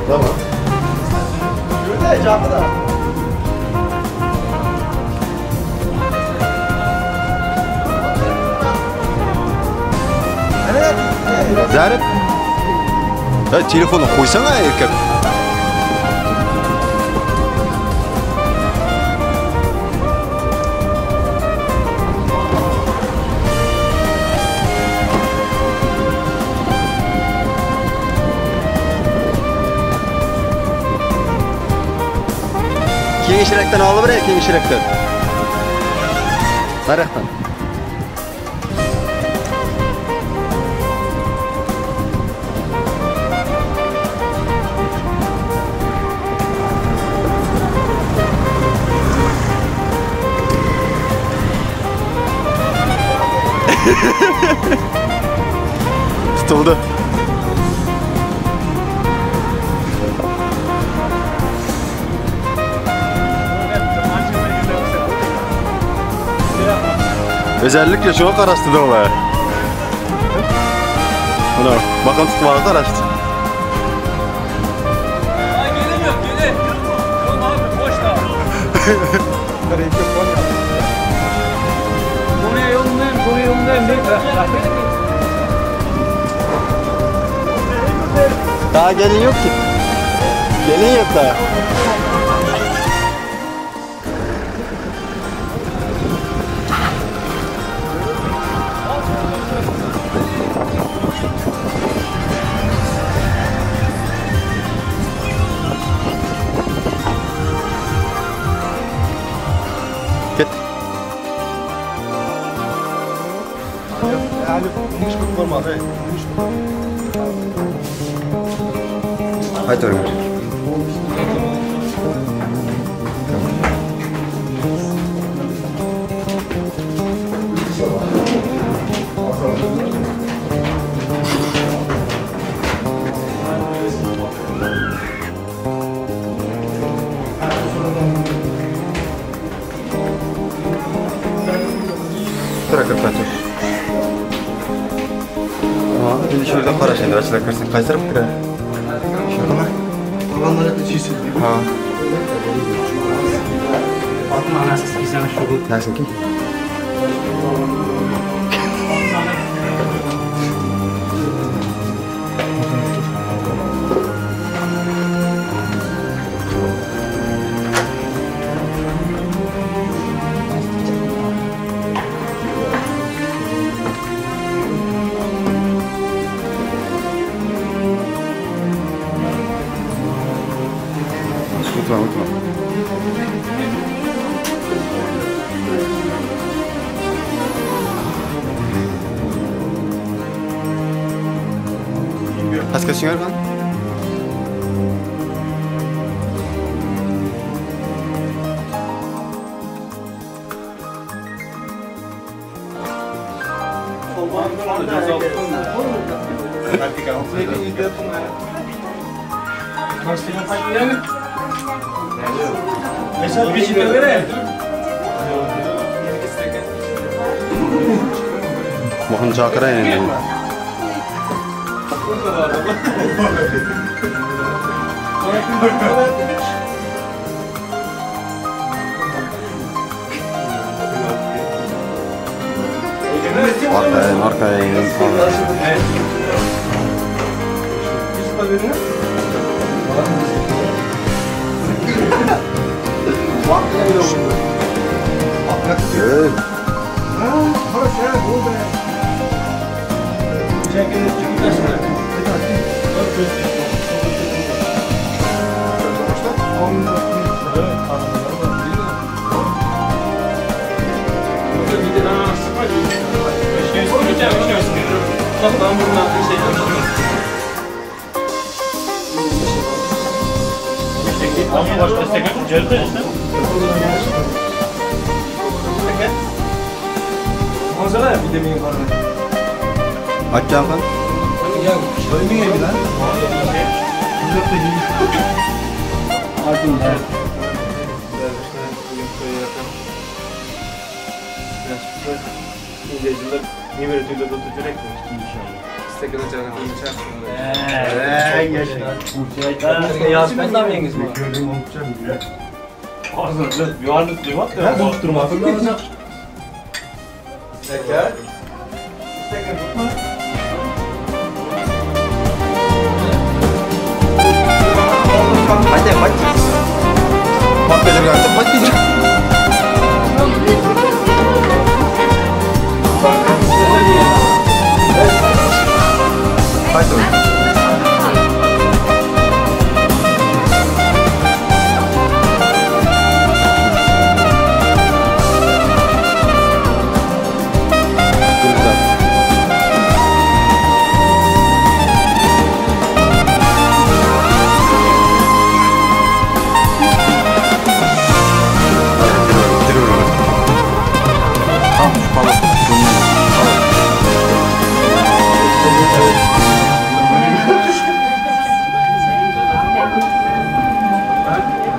Tamam. Yürü de da. Zarip. Ya telefonni qo'ysana erkak. Kengishirakdan olib beray, kengishirakdan. Naryoqdan. Tutuldu. Özellikle şuna qarashdi ular. Buna bakın tutmağa qarashdi. Aa, gelin yok, gelin. Yok abi, boş da. Konuya yolundayım, konuya yolundayım. Daha gelin yok ki. Gelin yok daha. Git. Haydi Ömer. Tura kirib. Endi shu yerdan qarash endi, ochlar kirsin, qaysi tarafga kiradi? Shunaqa? Ha. Nasinki? Unutma, unutma. Pastga tushinglar qani. Muhim chaqiray endi. Arqayin, arqayin. Aytgan qani? Nice yıllar nevara to'ylarda o'tirib inshaalloh.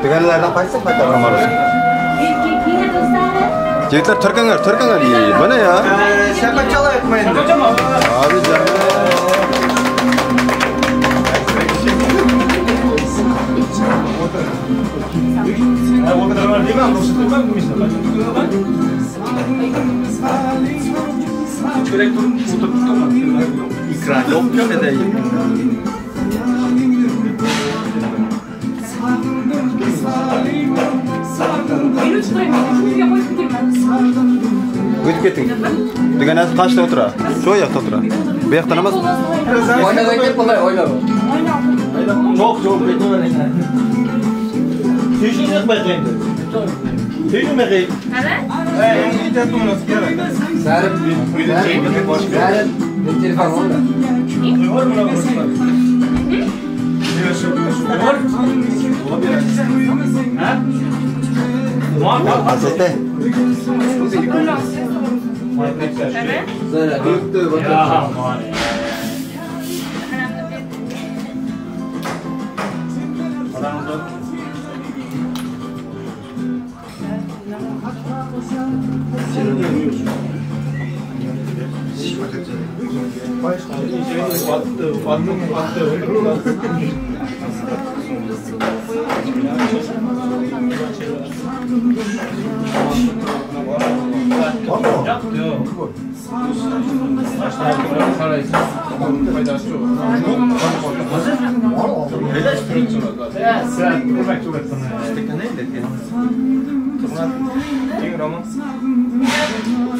Dugonlardan qaysi qaytaramiz? Yigitlar turkanglar, turkanglar. Mana ya. Şaka çalayotmayın. Abi canım. Ikra yo'q edi. O'tib keting. Dugonasi qayerda o'tiradi? Shu yoqda o'tiradi. Bu yoqdan emas. Oynadan kelib qolay, o'ynab. Yo'q, yo'q, Teshik bayqaydi. Teshik bayqaydi. Qani? Zarib, zarib, telefon oldi. Hazreti.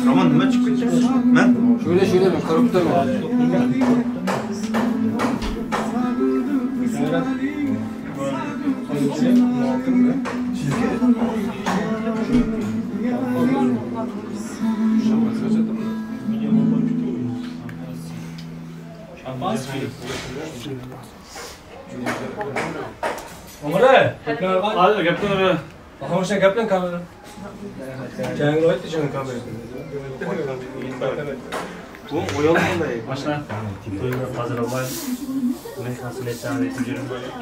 Roman nima chiqib ketdi? Men Şöyle şöyle mi? Korktum.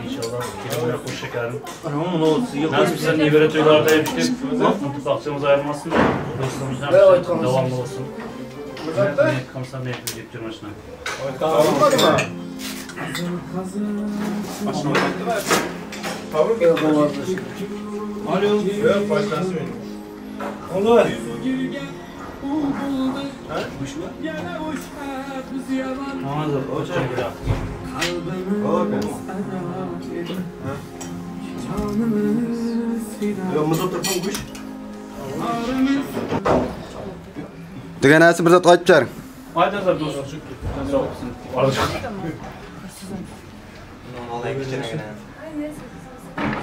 İnşallah kelimler hoş şekerim. Nasipse nevara toylarda hep mutlu ayrılmasın. Dostluğumuz devamlı olsun. Kamsan niyetini getiriyorum başına. Alo. Yok başlansın benim. Olur. Dugonasi bir zot aytib bering. Aytinglar do'stlar.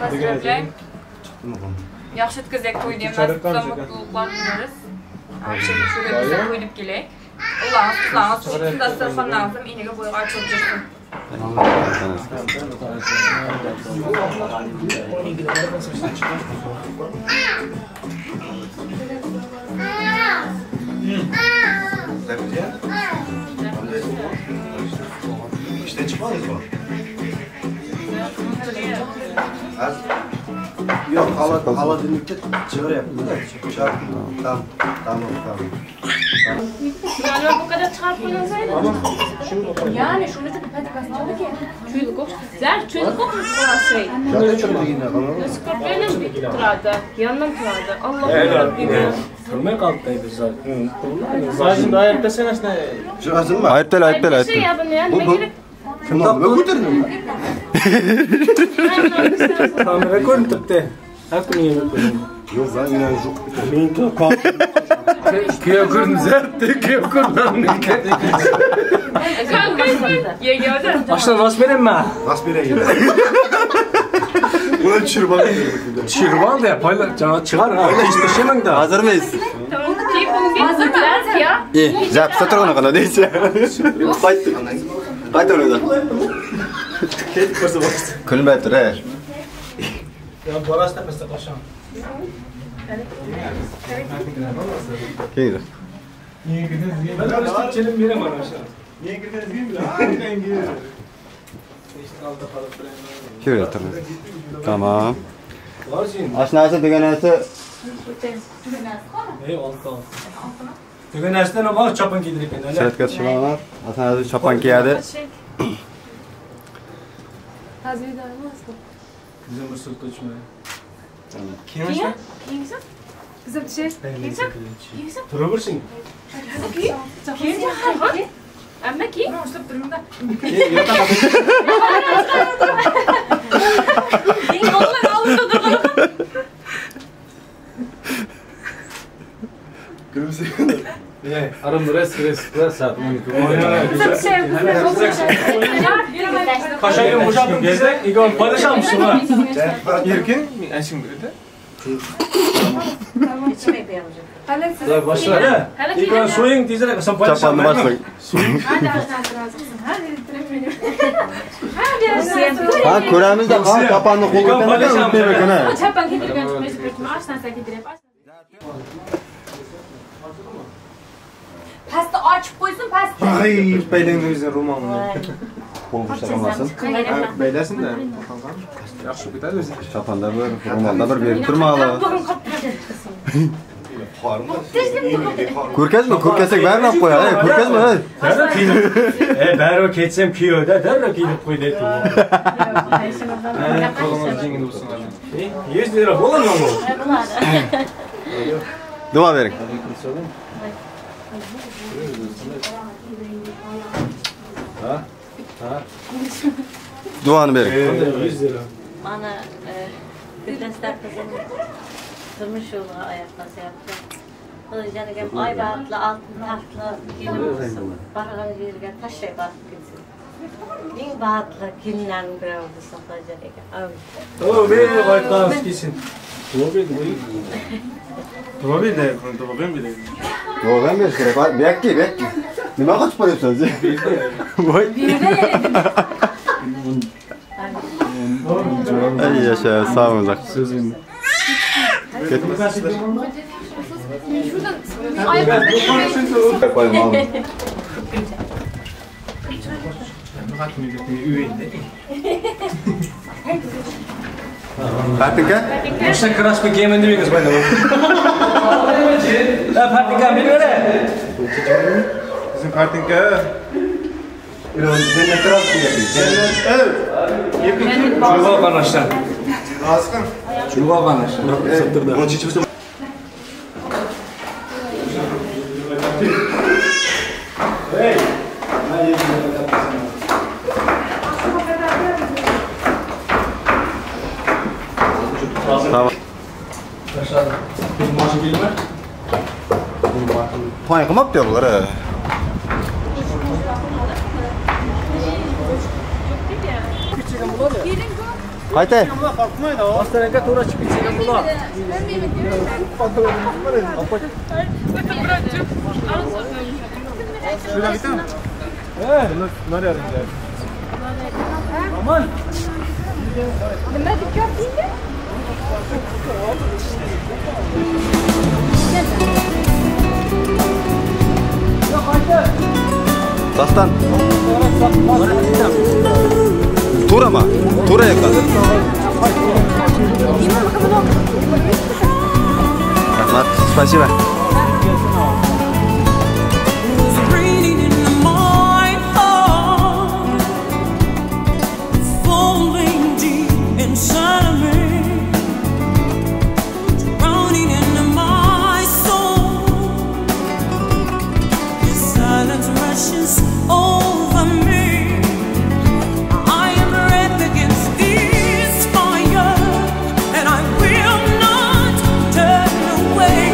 Поздравляем. Yaxshi o'tkazsak to'yni emas, mutluluklar tilariz. Şöyle qo'yib kelay. Allohimiz qizlarimiz tutsin, dasturxonlarimiz iniga bo'yga ochib yursin. İşten çıkmadınız mı? Az. Yo'q, холодильникda chiqaryapti-da. Tamam, tamam, tamam. Bu kadar chiqarib qo'yilsaydi. Yani shuni patikasini chuylikov, zar chuylikov qolsa. Skorpionam turadi, yondan turadi. Alloh Rabbim. Turmay qoldi biz zaten. Zaten ayıplasana işte. Ayıpla, ayıpla, ayıpla. Kim topdi? Ko'tardim. Kamera ko'rinib turibdi. Har kuni yemek ko'raman. Yo'q, ben inan yo'q. Men kuyov ko'rdim, zartdi, kuyov ko'rdim. Ashna rost beraman. Rost beray. Buni tushirib oldim. Tushirib oldi, paylar chiqar, ha, tashlamang-da. Hozirmiz? Zapis turgan qana deysiz. Qaytdi. Qaytaveradi. Ketib ko'rsa bo'ladi. Kulmay tur, ey. Ya borasida pastda qo'shaman. Keydi. Ben çelim beraman aşağı. Şöyle turun. Tamam. Ashnasi dugonasi. Ey, olti. Dugonasidan nima chopon kiydirib ekan. Suratga tushamanlar. Ashnasi chopon kiyadi. Bizim bir suratga tushmaydi. Keyin? Kiyimsan? Bizim tushaylik. Kiyimsan? Kiyimsan? Turaversin. Keyin? Keyin? Amma keyin? Ushlab turmanda. Keyin oldin oldinda turgan. Gülümseyin. Aram res res saat 12. Qashangim bo'shatib kelsak, Igor paylashamishmi? Erkin, men aytishim kerak-da. Boshla. Igor so'ying tezroq, sen Choponni boshlang. Ha, ko'ramiz-da, ha, choponni qo'lga o'tmayman ha. Chopon kiydirgan chiqmaydi, oshnasi kiydiryapti. Pastni ochib qo'ysin, pastni. Ay, baylang o'zing ro'molni. Qo'l bo'shatilmasin. Baylasin-da. Yaxshi ketadi o'zi. Choponda bir, ro'molda bir berib turmadi. Ko'rkazma, ko'rkazsak baribir olib qo'yadi, ko'rkazma. Ey, baribir ketsam kuyovda, darrov kiydirib qo'y deydi. Qo'lingiz jengil bo'lsin. 100 lira bo'ladimi bu? Bo'ladi. Duo bering. Ha? Ha? Duoni bering. 100 lira. Mana Gülnesler kızım durmuş yoluna ayak basyaptı. Kılıcanıgam ay bahtlı, altın tahtlı gelin olsun. Bargan yerga tashlay basıp ketsin. Eng bahtlı kelinlarning biri bo'lsin Xudojon aka. Amin. O, men qaytamiz kesin. Duo bering. Duo bering, duo bering. Duo berish kerak. Bu yakka, bu yakka. Nima qochib qo'yapsiz? Voy. Ay yasha, sog' bo'linglar. So'zing. Qo'yma. Partinka? Boshdan kraska kiyaman demangiz mayli. Ha, partinka berib. Bizim partinka. Chulg'oq qanashdan. Chulg'oq qanashdan. Buni chechib bo'lsa. Tamam. To'y qilmabdi bular. Qaytay. Ostonaga to'g'ri chiqib ketsak ham bo'ladi. Şuraya gidelim. Nereye gidelim? Aman. Nima deb gapdingda? Dastan. To'rama. To'ra yoqadi. Rahmat, спасибо. Over me. I am red against this fire, and I will not turn away.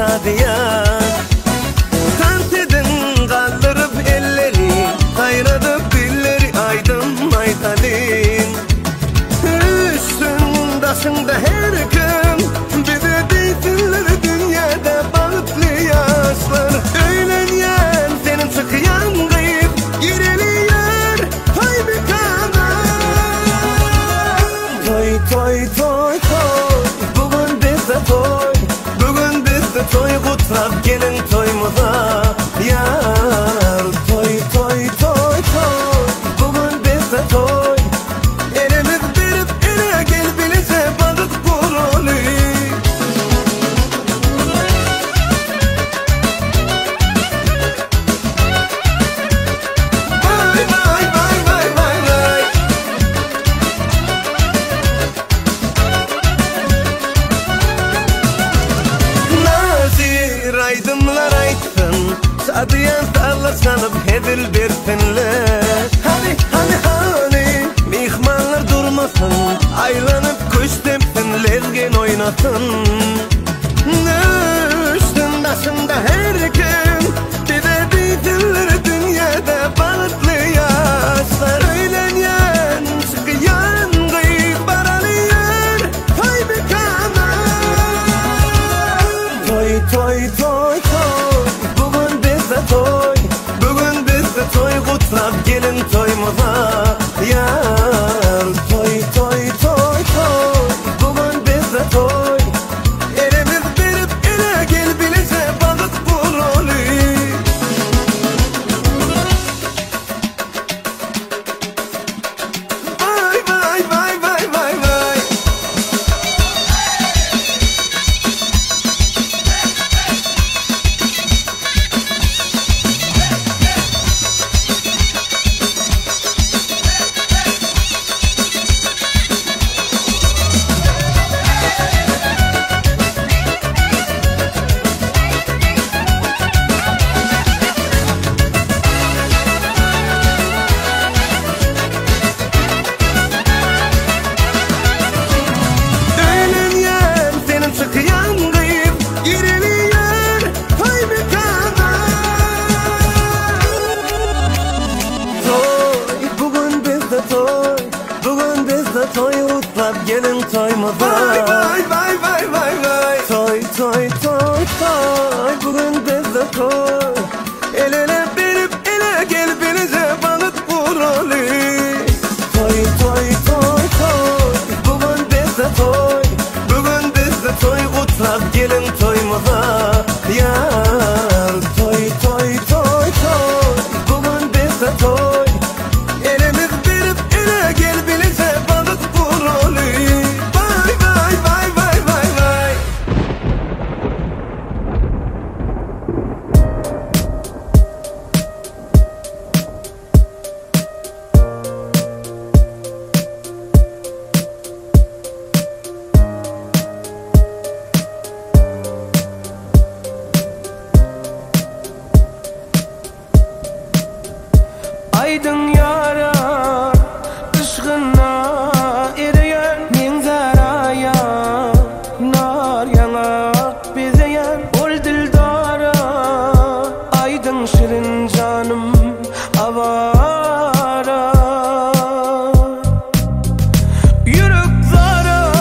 şadiyan. Tantedin kaldırıp elleri, kayradıp dilleri aydın maydalin. Üstün taşında her gün bize deysinler dünyada balıklı yaşlar. Öğlenyen senin çıkyan kıyıp gireliyor toy mekana. Toy toy toy toy, bugün bizde toy, bugün bizde toy kutlap gelin toyumuza yar. Toy toy toy toy, bugün bizde toy, elimiz verip ele gel bilece balık kurulu. Vay vay vay vay vay vay. Nazir aydınlar aytsın, şadiyan sağlar çalıp hezil bersinler. Hani hani hani mihmanlar durmasın, aylanıp kuş tepsin, lezgin oynasın. Üstün taşında her gün bize deysinler dünyada balıklı yaşlar. Öğlenyen çıkyan kıyıp baralıyor toy mekana. Toy toy toy toy, bugün bizde toy, bugün bizde toy kutlap gelin toyumuza yar. Toy toy toy toy, bugün bizde toy, elimiz verip ele gel bilece balık kurulu. Vay vay vay vay vay vay. Öğlenyen senin çıkyan kıyıp gireliyor toy mekana. Toy, bugün bizde toy, bugün bizde toy utlap gelin toyumuza. Vay vay vay vay vay vay. Toy toy toy toy, bugün bizde toy, el ele verip ele gel bilece balık vuralı. Toy toy toy toy, bugün bizde toy, bugün bizde toy kutlap gelin toyumuza yar. Toy toy toy toy, bugün bizde toy, elimiz verip ele gel bilece balık vuralı. Vay vay vay vay vay vay. Aydın yara ışkına eriyen minzaraya nar yanak bezeyen ol dildara. Aydın şirin canım avara, yürük zara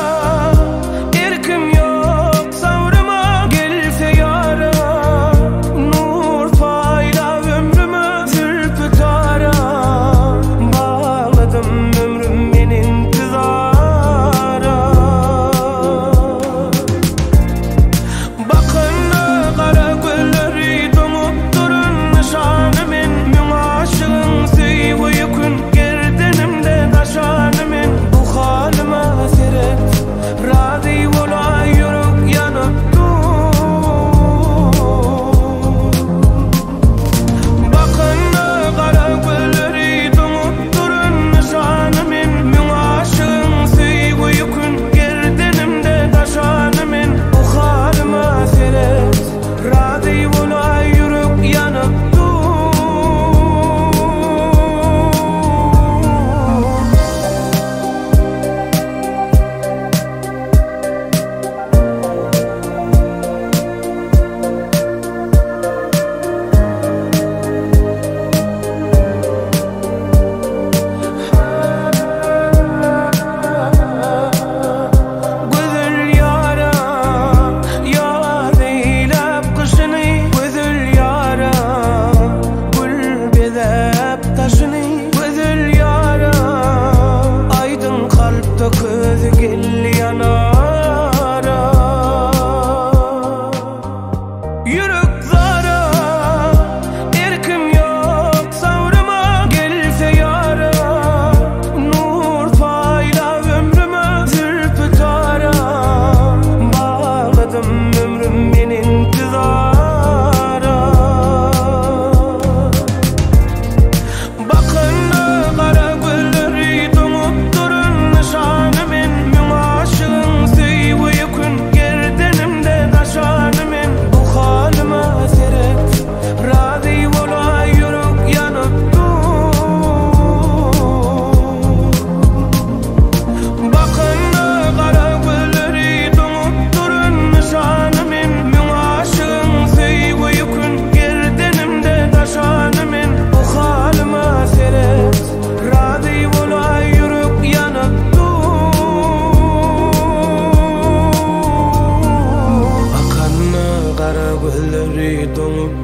erkim yok savrıma gelse yara. Nur payla ömrümü zülfü tara, bağladım ömrüm ben intizara. Bakın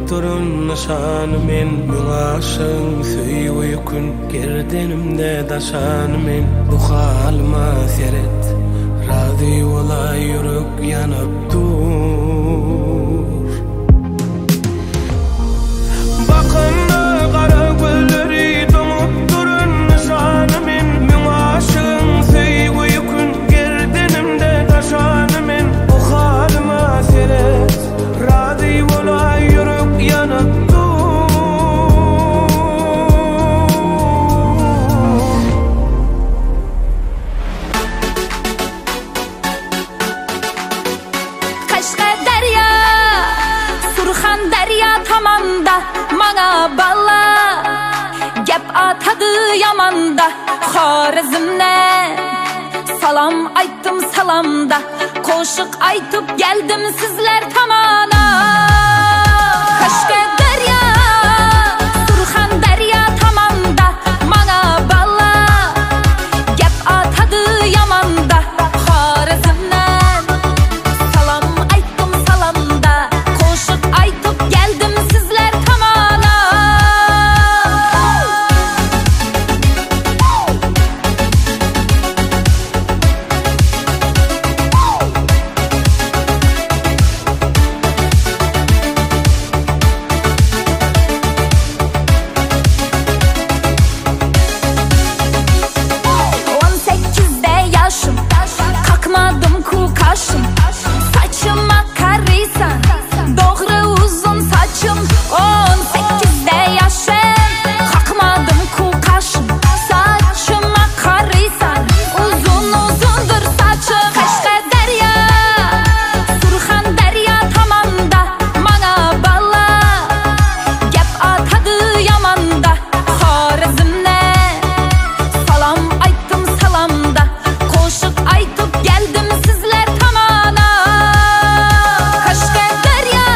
Doňup durun nişanı men, müň aşığın söýgü ýükün gerdenimde daşanı men. Bu halyma seret, razy bolay ýürek ýanyp dur. Bakanda gara gözleri doňup durun nişanı men, müň aşığın söýgü ýükün gerdenimde daşanı men. Bu halyma seret, razy bolay ýürek ýanyp dur. Qashqadaryo, Surxondaryo tomonda manga bala gap atadi yomanda. Xorazmdan salom aytdim salomda, qo'shiq aytib geldim sizlar tomona. Qashqadaryo, Surxondaryo tomonda manga bala gap atadi yomanda. Xorazmdan salom aytdim salomda, qo'shiq aytib geldim sizlar tomona. Saçıma qaraysan, doğru uzun saçım. 18'de yaşım, kalkmadım ku kaşım. Saçıma qaraysan, uzun uzundur saçım. Qashqadaryo, Surxondaryo tomonda manga bala gap atadi yomanda. Xorazmdan salom aytdim salomda, qo'shiq aytib geldim sizlar tomona. Qashqadaryo,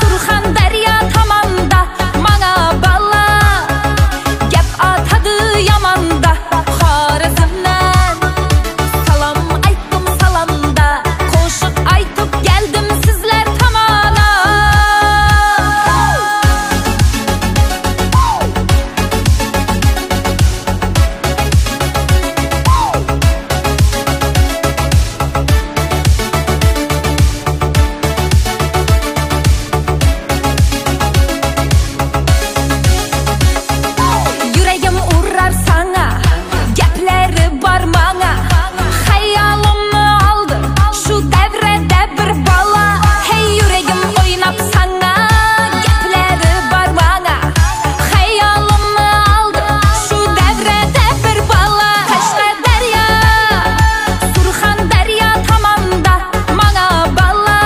Surxondaryo tomonda manga bala gap atadi yomanda. Xorazmdan salom aytdim salomda, qo'shiq aytib geldim sizlar tomona. Yüreğim urar sana, gaplari bor manga. Xayolimni oldi shu davrada bir bola. Hey yüreğim o'ynab sana, gaplari bor manga. Xayolimni oldi shu davrada bir bola. Qashqadaryo, Surxondaryo tomonda manga bola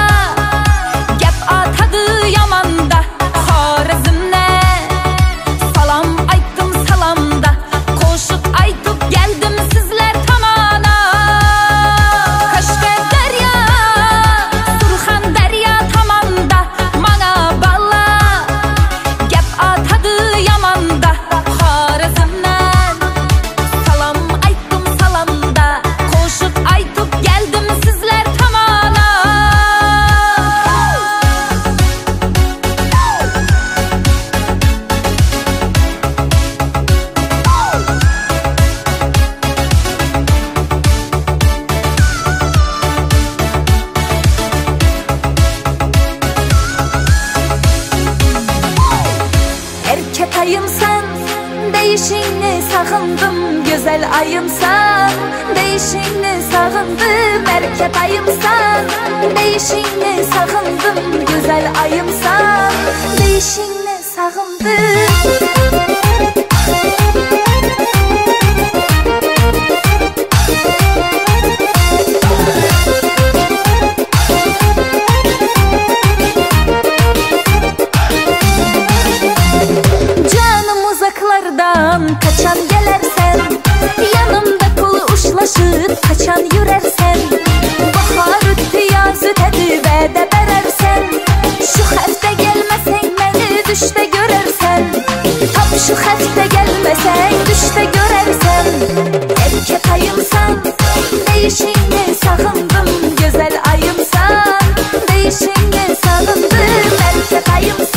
gap atadi yomonda. Xorazmdan salom aytdim salomda, qo'shiq aytib geldim sizlar tomona. Qashqadaryo, Surxondaryo tomonda manga bala gap atadi yomonda. Xorazmdan salom aytdim salomda, qo'shiq aytib geldim sizlar tomona. Erkek ayımsan, deyişini sağındım. Güzel ayımsan, deyişini sağındım. Erkek ayımsan, deyişini sağındım. Güzel ayımsan, deyişini sağındım. Canım uzaklardan kaçan gelersen, yanımda kolu uşlaşıp kaçan yürersen, bahar ötü yaz ötedi vədə berersen, şu həftə gelmesen beni düşte görersen, tam şu həftə gelmesen düşte görersen. Erkek ayımsan, değişini sağındım. Güzel ayımsan, değişini sağındım. Erkek ayımsan.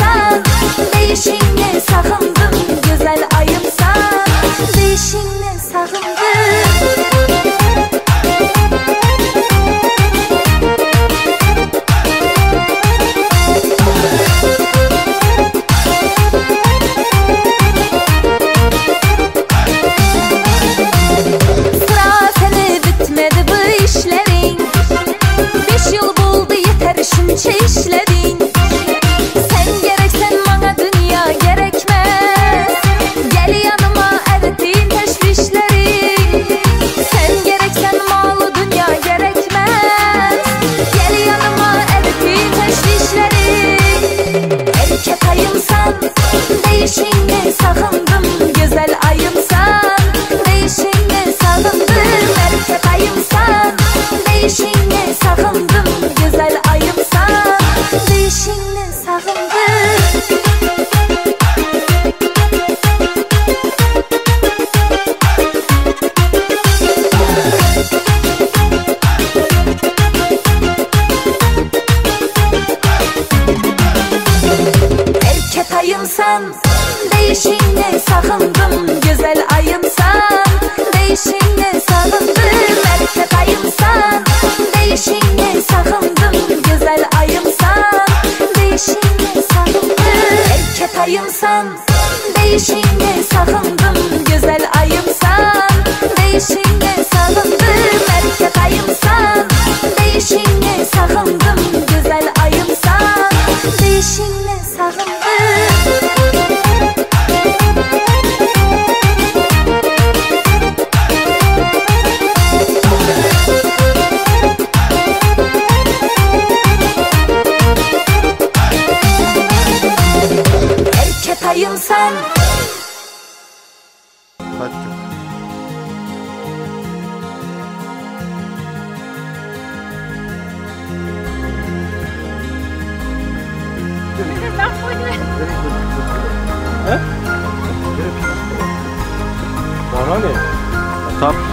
ayımsan. Değişini sağındım güzel ayımsan. Değişini sağındım erkek ayımsan. Değişini sağındım güzel ayımsan. Değişini sağındım erkek ayımsan. Değişini sağındım güzel ayımsan. Değişini sağındım erkek ayımsan. Değişini sağındım güzel ayımsan. Değişini sağındım. Erkek ayımsan. Bana ne? Tamam.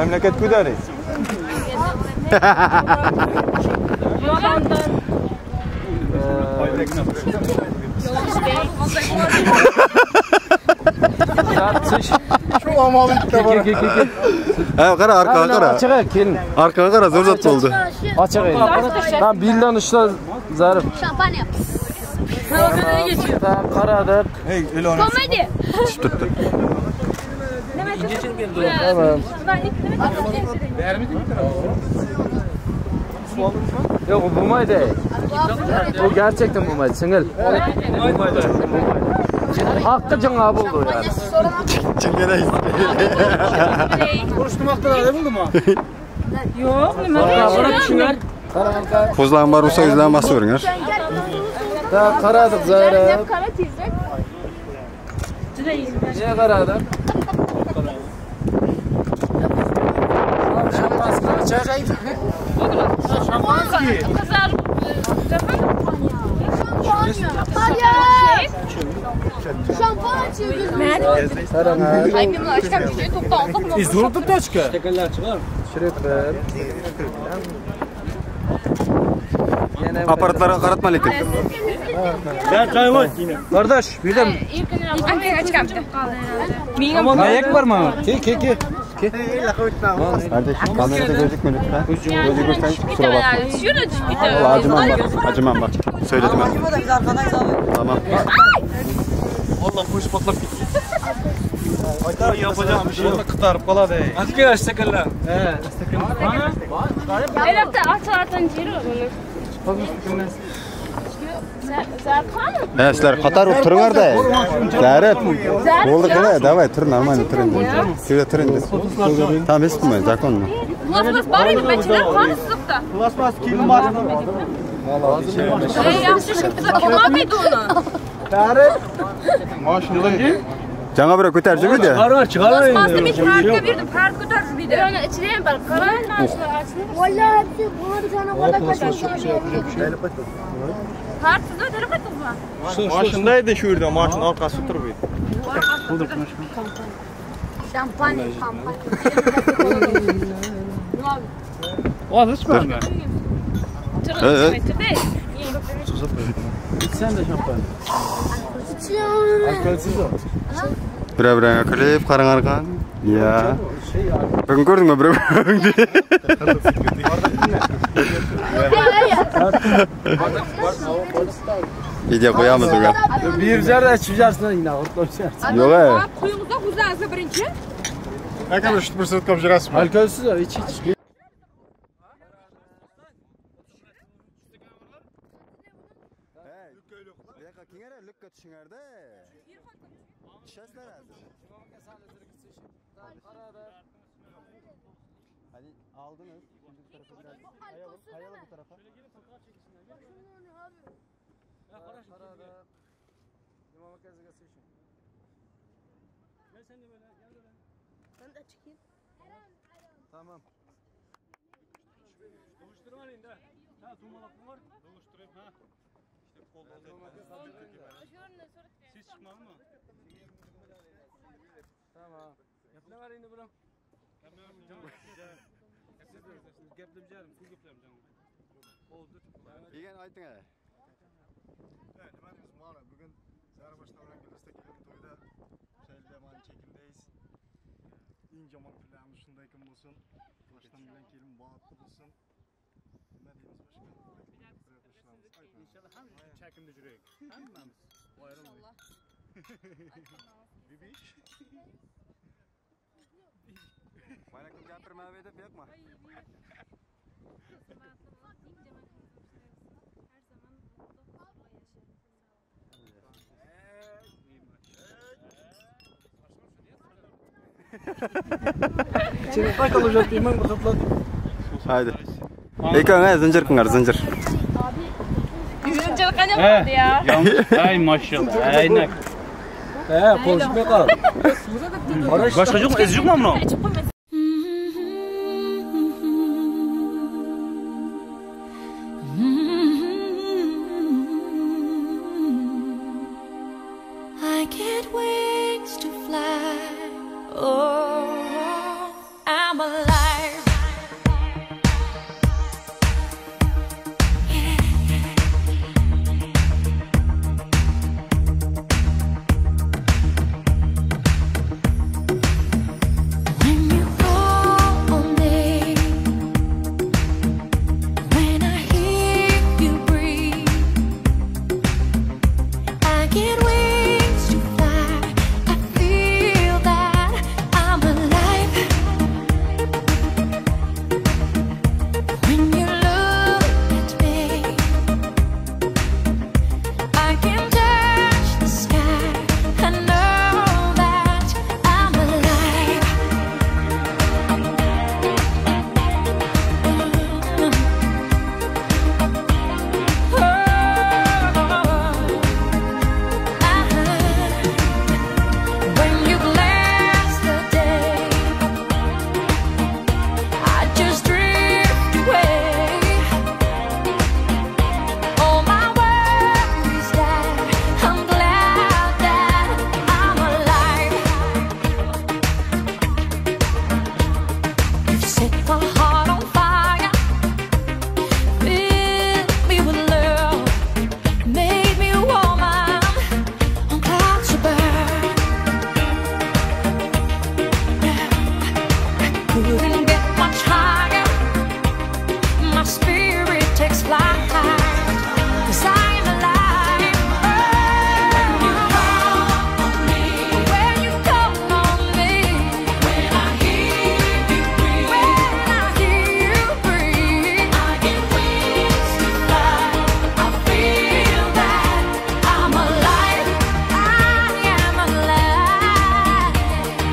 Memleket Kudari. Ha, qara arkaga qara. Açığa kelin. Arkaga qara, zo'r zot bo'ldi. Açığa. Tamam, birden uçla Zarif. Şampanya. Tamam, qaradık. Hey, Komedi. Tushib turibdi. Tamam. Yok, bu bo'lmaydi. Bu gerçekten bo'lmaydi, singil. Bo'lmaydi. Hakkı cana buldu yani. Çingeneyiz. Konuşturmakta ne buldu mu? Yok, nima? Ko'zlarim bor bo'lsa o'zlaring bosaveringlar. Tamam, qaradık Zarif. Niye qaradık? Şampanski. Zo'r tochka. Shiriplar. Aparatlarga qaratma lekin. Ben çay var. Kardeş, bir de Mayak var mı? Ke ke ke. Kardeşim kamerada gözükme lütfen. Gözükürsen kusura bakma. Vallahi acımam bak. Acımam bak. Söyledim ben. Tamam. Allah bu iş patlap gitti. Yapacağım bir şey yok. Kıtarıp qoladi. Atga istakalla. He, istakalla. Elbette açardan jeri onu. He, sizlar qator bo'lib turinglar-da. Zarif. Bo'ldi qilay, давай tur, нормально tur endi. Sizlar tur endi. Tamam, hech qilmaydi, законно. Plasmas bor edi, bachalar qani siziqda. Plasmas kiyim bor. Ey, yaxshi shimdi uni. Tarif. Mashinada. Жаңа бирөө көтөрүп жүрбөйдү. Chiqarma, chiqarma. Plasmasni men Farhadga berdim, Farhad ko'tarib yuribdi. Uni ichida ham bor, qara. Vallahi Farhad sizni o'tirib qo'ydingizmi? Mashinada edi shu yerda, mashina orqasida turib edi. Şampanya, şampanya. Hozir chiqarma. Evet. İçsen de şampanya. Alkolsüz o. Bire-birine kulüp qarang-arqan. Ya. Бүгін көрдің бе біреу-біреуіңді? Video qo'yamiz bugun. Bir yerda ichib yersin, yine o'tlash. Yo'q, ey. Quyingizda o'zingizga birinchi. Aka, bir sutka yurasizmi? Alkolsüz o, ich ich. Lükka tushinglarda. Tushasizlar hozir. Hani aldınız. Şimdi bu tarafa biraz kayalım, kayalım bu tarafa. Gel sen de böyle, gel böyle. Ben de çıkayım. Tamam. Doğuşturma indi. Ha, dumalak var. Doğuşturayım ha. Siz çıkmalı mı? Tamam. Ne var indi buram? Yegan ayting ey. Nima deymiz, mana bugun Zarboshdan bilan Guliston kelin to'yda o'sha mana chekimdeyiz. Eng yomon kunlarimiz shunday kun bo'lsin. Boshdan bilan kelin baxtli bo'lsin. Nima deymiz boshqa? İnşallah hamma çekimde yürüyük. Hammamiz. İnşallah. Bibiş. Mana kim gapirmab edi, bu yoqmi? Haydi. Ekran zincir qilinglar, zincir. Zincir qanday bo'ldi ya? Ay maşallah. Aynak. He, qo'shmay qol. Başka yok mu? Ez yok mu bunu? I get wings to fly. Oh, I'm alive. Couldn't get much higher. My spirit takes flight, 'cause I'm alive. When you call on me, when you call on me, when I hear you breathe, when I hear you breathe, I get wings to fly. I feel that I'm alive. I am alive.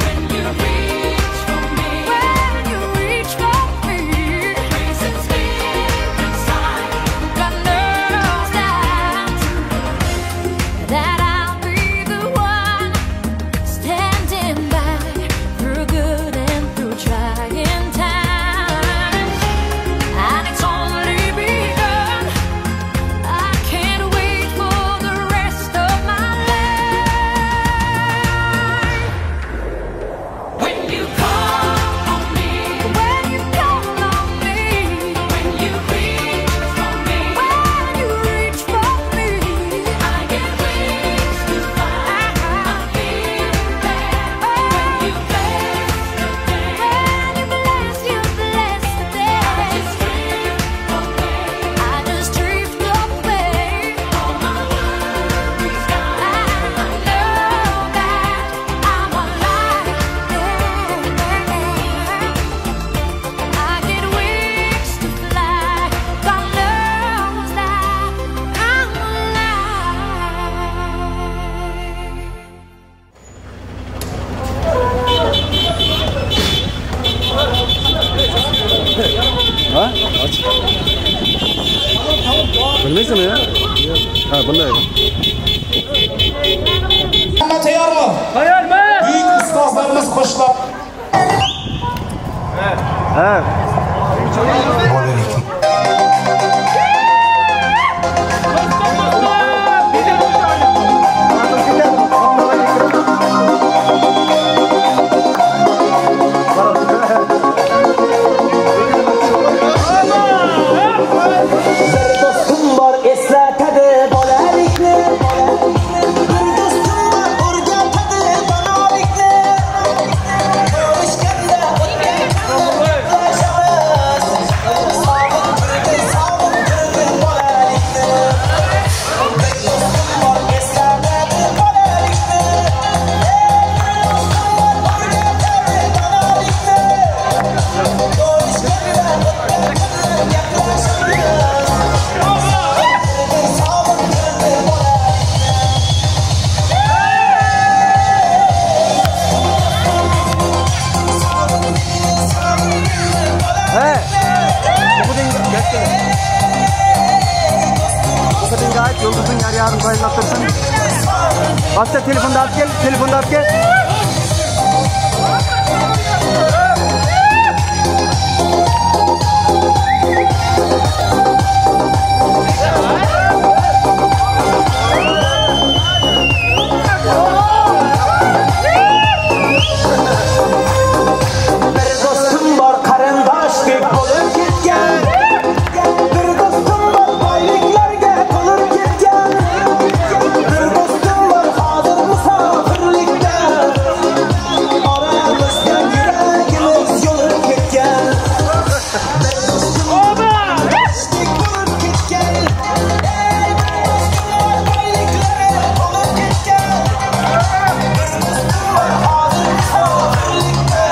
When you reach for me, when you reach for me, raisins inside. God knows that I'll be the one standing by through good and through trying times. And it's only begun. I can't wait for the rest of my life. When you call on me, when you call on me, when you reach for me, when you reach for me, I get wings to fly. I feel that when you bless the day, when you bless the day, I just drift away. I just drift away. All my worries gone. I know that I'm alive. I get wings to fly. God knows that I'm alive. Ha? Aç. Bilmaysizmi ya? Ha, bunday. Hamma tayyormi? Tayyormiz. Buyuk ustozlarimiz qo'shilib. Ha. Bir do'stim bor eslatadi bolalikni, bir do'stim bor o'rgatadi donolikni. Ko'rishganda o'tgan kunlar gaplashamiz, sog'intirdi sog'intirdi bolalikni. Bir do'stim bor eslatadi bolalikni, bir do'stim bor o'rgatadi donolikni. Ko'rishganda o'tgan kunlar gaplashamiz, sog'intirdi bolalikni. He. O'qidingga ayt, yulduzning yaryarini tayinlab tursin. Asta telefonda olib kel, telefonda olib kel. Bir do'stim bor qarindoshdek bo'lib ketgan, bir do'stim bor boyliklarga to'lib ketgan, bir do'stim bor hozir musofirlikda, oramizda yuragimiz yo'lib ketgan. Bir do'stim bor qarindoshdek bo'lib ketgan, bir do'stim bor boyliklarga to'lib ketgan, bir do'stim bor hozir musofirlikda.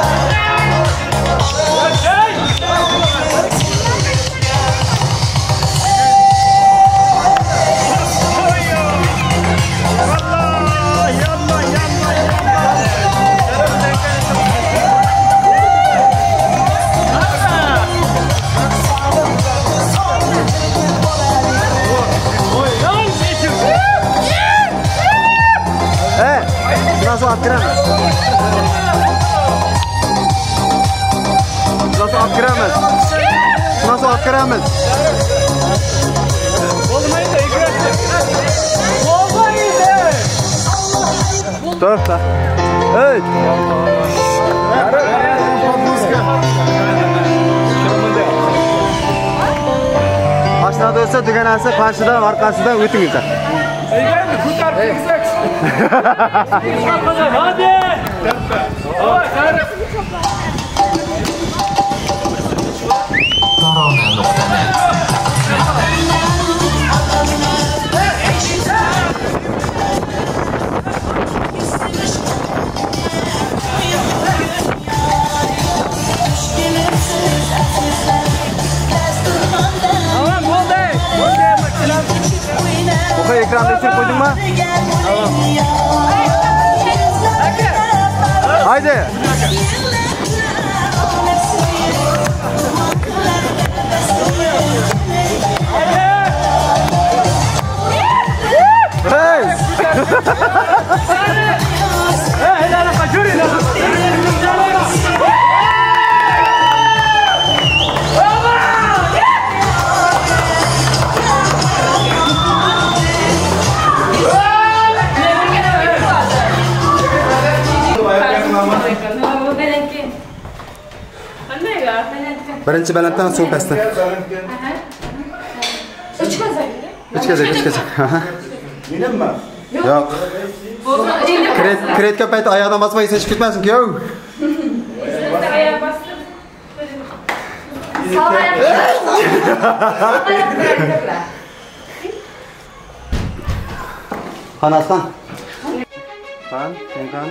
He, shundan so'ng olib kiramiz. Shundan so'ng olib kiramiz. Shundan so'ng olib kiramiz. Bo'lmaydi, играть. Bo'lmaydi. To'xta. Ey! Mashinada o'tsa dugonasi qarshidan, orqasidan o'tingizlar. Endi ko'tarib kelsak. Hadi. Ekranni o'chirib qo'ydingmi? Tamam. Haydi. Hey! Birinchi balanddan so'ng pastdan. 3 gazak. 3 gazak, 3 gazak. Menimmi? Yo'q. Kiretgan payti oyog'idan bosmay chiqib ketmasin, kuyov. Oyoq bosdim. Sog' oyoq. Qani Aslan. Qan, sen qan.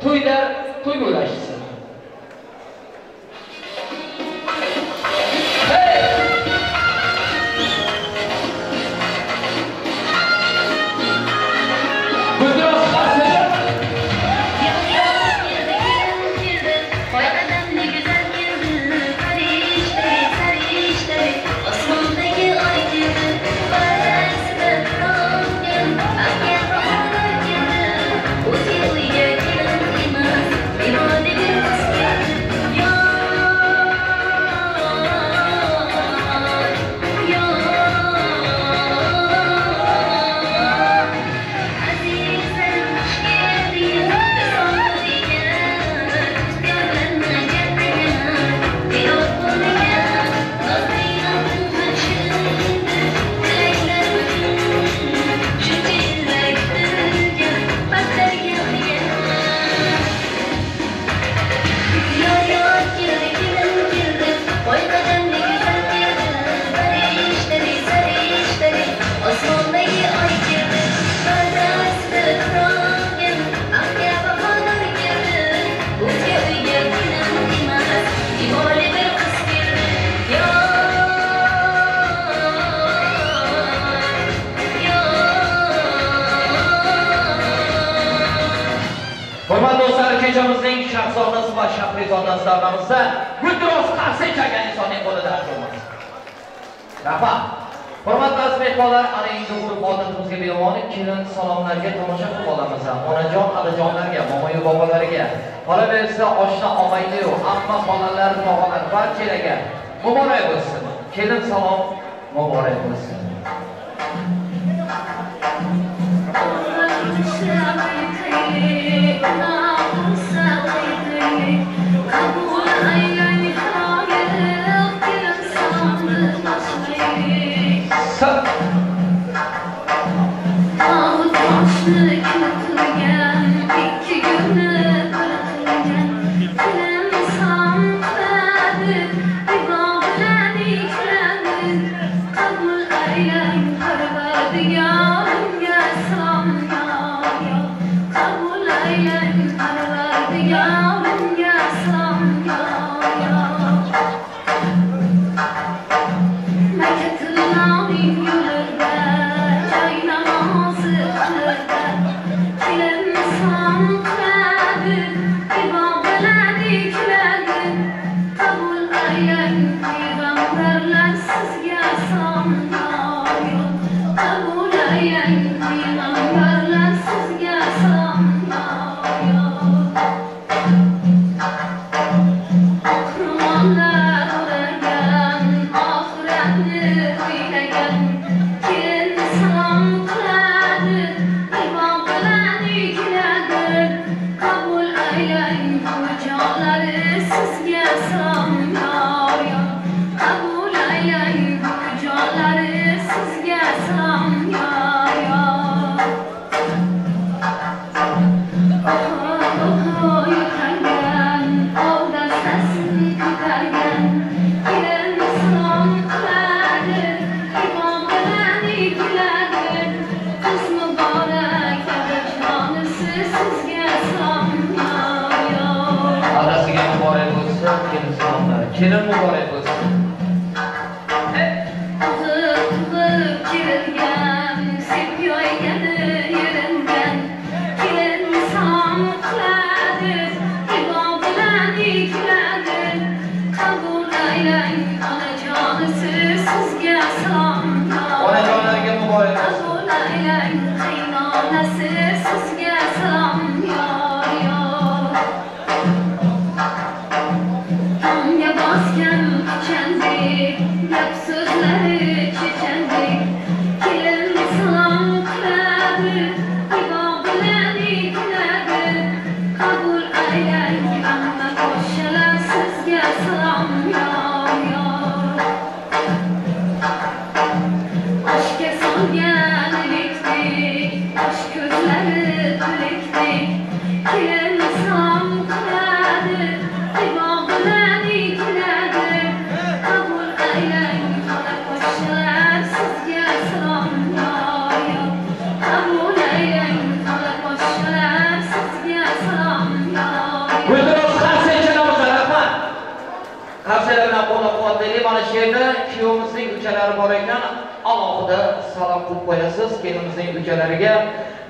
To'ylar to'y bo'lashsin. Ko'chamizning shahzodasi va shahrizodasi aramizda guldiroz qarsak chalgan insonning qo'lida bo'lmas. Rahmat. Hurmatli aziz mehmonlar, ana endi urf-odatimizga binoan kelin salomlarga tomosha qilib olamiz. Onajon, adajonlarga, momoyu bobolariga, qolaversa oshna og'ayni-yu, amma xolalar, tog'alar barchalarga muborak bo'lsin. Kelin salom muborak bo'lsin. Kelin muborak bo'lsin. Onajonlarga muborak bo'lsin. Mana shu yerda kuyovimizning ukalari bor ekan, alohida salom qilib qo'yasiz kelinimizning ukalariga.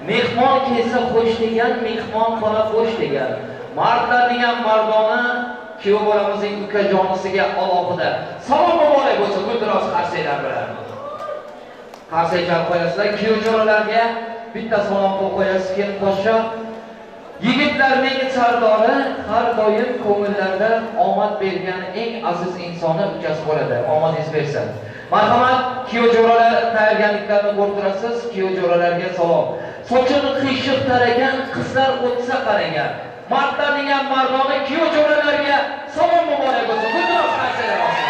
Mehmon kelsa xush degan, mehmon xona xush degan. Mardlarning ham mardona kuyov bolamizning ukajonisiga alohida salom muborak bo'lsin. Guldiroz qarsaklar bilan. Qarsak chalib qo'yasizlar. Kuyov jo'ralarga bitta salom qilib qo'yasiz kelin poshsho. Yigitlarning sardori har doim ko'ngillarda omad bergan eng aziz insoni ukasi bo'ladi. Omadingiz bersin. Marhamat, kuyov jo'ralar tayyorgarliklarini ko'rib turasiz. Kuyov jo'ralarga salom. Sochini qiyshiq taragan, qizlar o'tsa qaragan. Mardlarning ham mardoni kuyov jo'ralarga salom muborak bo'lsin. Guldiroz qarsaklar olsin.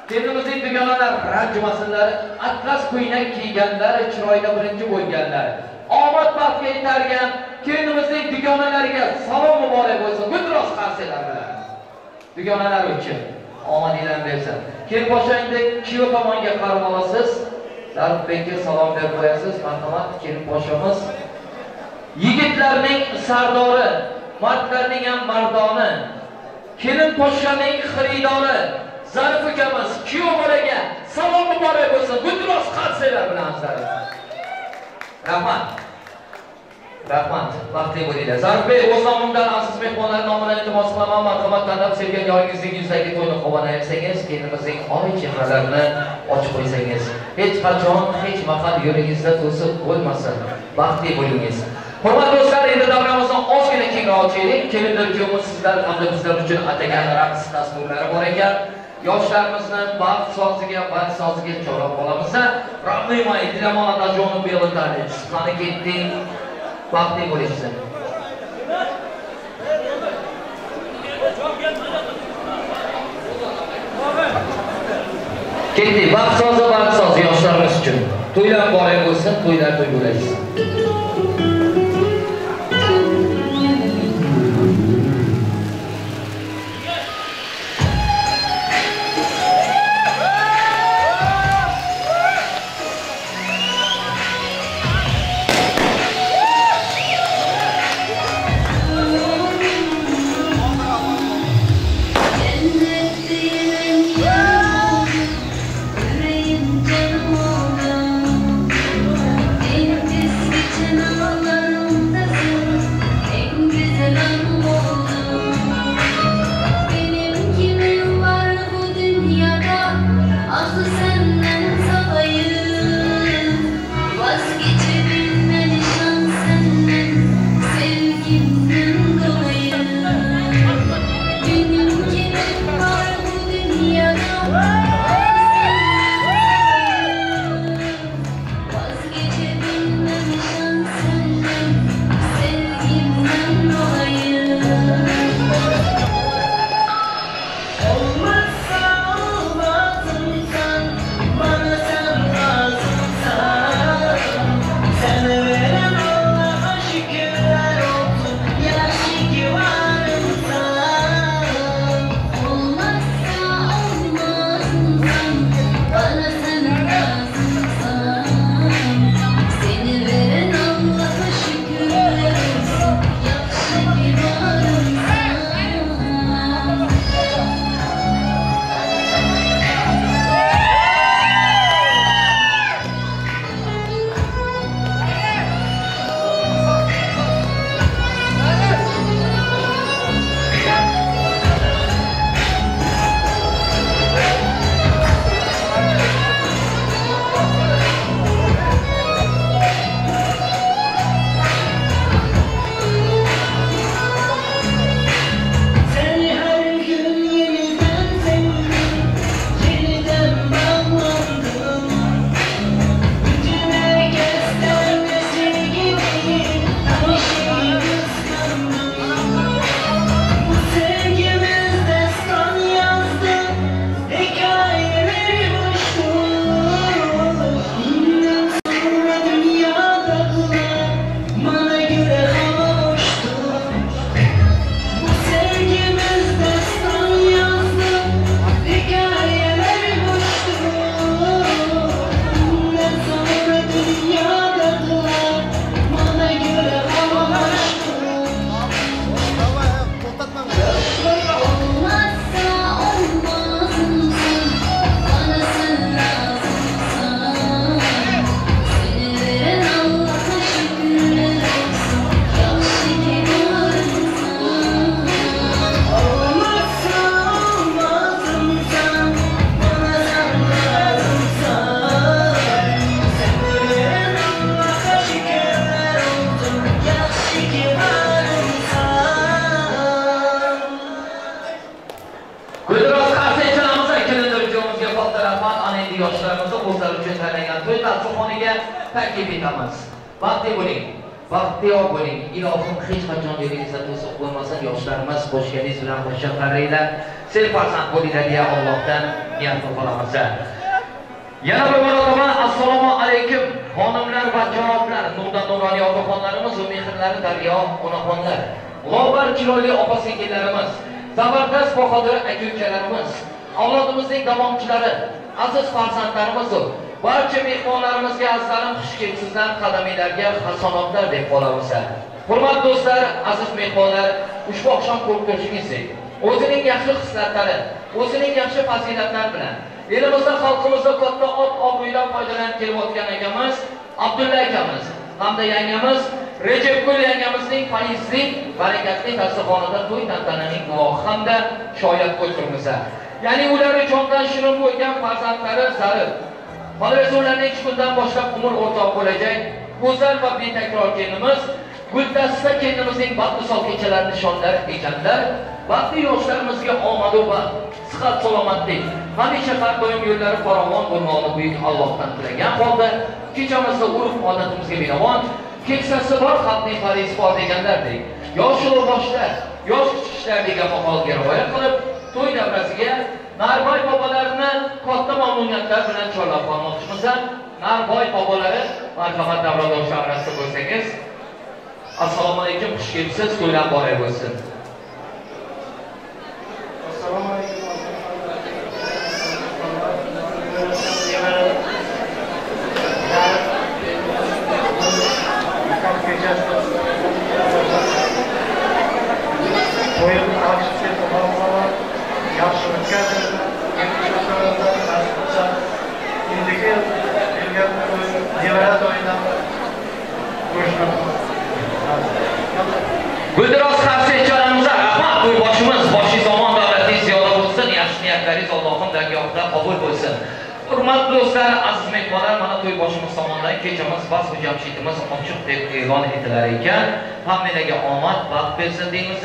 Kelinimizning dugonalar ranjimasinlar, atlas ko'ylak kiyganlar, chiroyda birinchi bo'lganlar. Omad baxtga yetargan kelinimizning dugonalariga salom muborak bo'lsin. Guldiroz qarsaklar bilan. Dugonalar uchun omadinglarni bersin. Kelin poshsha endi kuyov tomonga qarab olasiz. Zarifbekka salom berib qo'yasiz. Marhamat, kelin poshshamiz. Yigitlarning sardori, mardlarning ham mardoni, kelin poshshaning xaridori Zarif ukamiz kuyov bolaga salom muborak bo'lsin. Guldiroz qarsaklar bilan Zarif. Rahmat. Rahmat, baxtli bo'linglar. Zarifbek, o'z nomimdan aziz mehmonlar nomidan iltimos qilaman, marhamat tanlab sevgan yoringizning yuzidagi to'yni quvonaysangiz, kelinimizning oy chehralarini ochib qo'ysangiz, hech qachon, hech mahal yo'lingizda to'siq bo'lmasin. Baxtli bo'lingiz. Hurmatli do'stlar, endi davramizni ozgina kengroq ochaylik. Kelinlar kuyovimiz sizlar hamda bizlar uchun atagan raqs dasturlari bor ekan. Yoshlarimizni baxt soziga, baxt soziga chorlab qolamiz. Родные мои, Dilamon otajonim белый танец. Qani ketding, baxtli bo'lishsin. Ketdik, baxt sozi, baxt sozi yoshlarimiz uchun. To'ylar muborak bo'lsin, to'ylar to'y bo'lsin. Taklif etamiz. Baxtli bo'ling, baxtiyor bo'ling. Ilohim hech qachon yo'lingizda to'siq bo'lmasin. Yoshlarimiz qo'shganingiz bilan qo'sha qaranglar, sel farzand bo'linglar deya Allohdan niyat qilib qolamiz. Yana bir marotaba assalomu alaykum xonimlar va janoblar, nurdan nuroniy opaxonlarimiz va mehrlari daryo onaxonlar, g'obar chiroyli opa-singillarimiz, zabardast bahodir aka-ukalarimiz, avlodimizning davomchilari, aziz farzandlarimiz, barcha mehmonlarimizga azizlarim xush kelibsizlar, qadaminglarga hasonotlar deb qolamiz. Hurmatli do'stlar, aziz mehmonlar, ushbu oqshom ko'rib turishingizdek, o'zining yaxshi xislatlari, o'zining yaxshi fazilatlari bilan elimizda, xalqimizda katta ot obro'yidan foydalanib kelayotgan akamiz Abdulla akamiz hamda yangamiz Rejepgul yangamizning fayzli, barakatli dasturxonida to'y tantananing guvohi hamda shoyat bo'ldirmiz. Ya'ni ular jondan shirin bo'lgan farzandlari Zarif. Qolaversa ularning 2 kundan boshlab umr o'rtoq bo'lajak go'zal va betakror kelinimiz Guldasta kelinimizning baxt-visol kechalari nishonlar ekanlar. Baxtli yoshlarimizga omad va sihat salomatlik, hamisha har doim yo'llari farovon bo'lmoqni buyuk Allohdan tilagan holda kechamizda urf odatimizga binoan keksasi bor xalqning farisi bor deganlardek, yosh ulug' boshlar, yosh kichiklar degan maqolga rioya qilib, to'y davrasiga Narboy bobolarini katta mamnuniyatlar bilan chorlab qolmoqchimiz. Narboy bobolari, marhamat davradoshlar orasida bo'lsangiz. Assalomu alaykum, xush kelibsiz, to'ylar muborak bo'lsin. Assalomu alaykum. Guldiroz qarshi rahmat. To'yboshimiz, boshingiz omon, davlatingiz ziyoda bo'lsin, yaxshi niyatlaringiz Allohim dargohida qabul bo'lsin. Hurmatli do'stlar, aziz mehmonlar, mana to'yboshimiz tomonidan kechamiz bazmi jamshidimiz ochiq deb e'lon etilar ekan. Hammalarga omad, baxt bersin deymiz.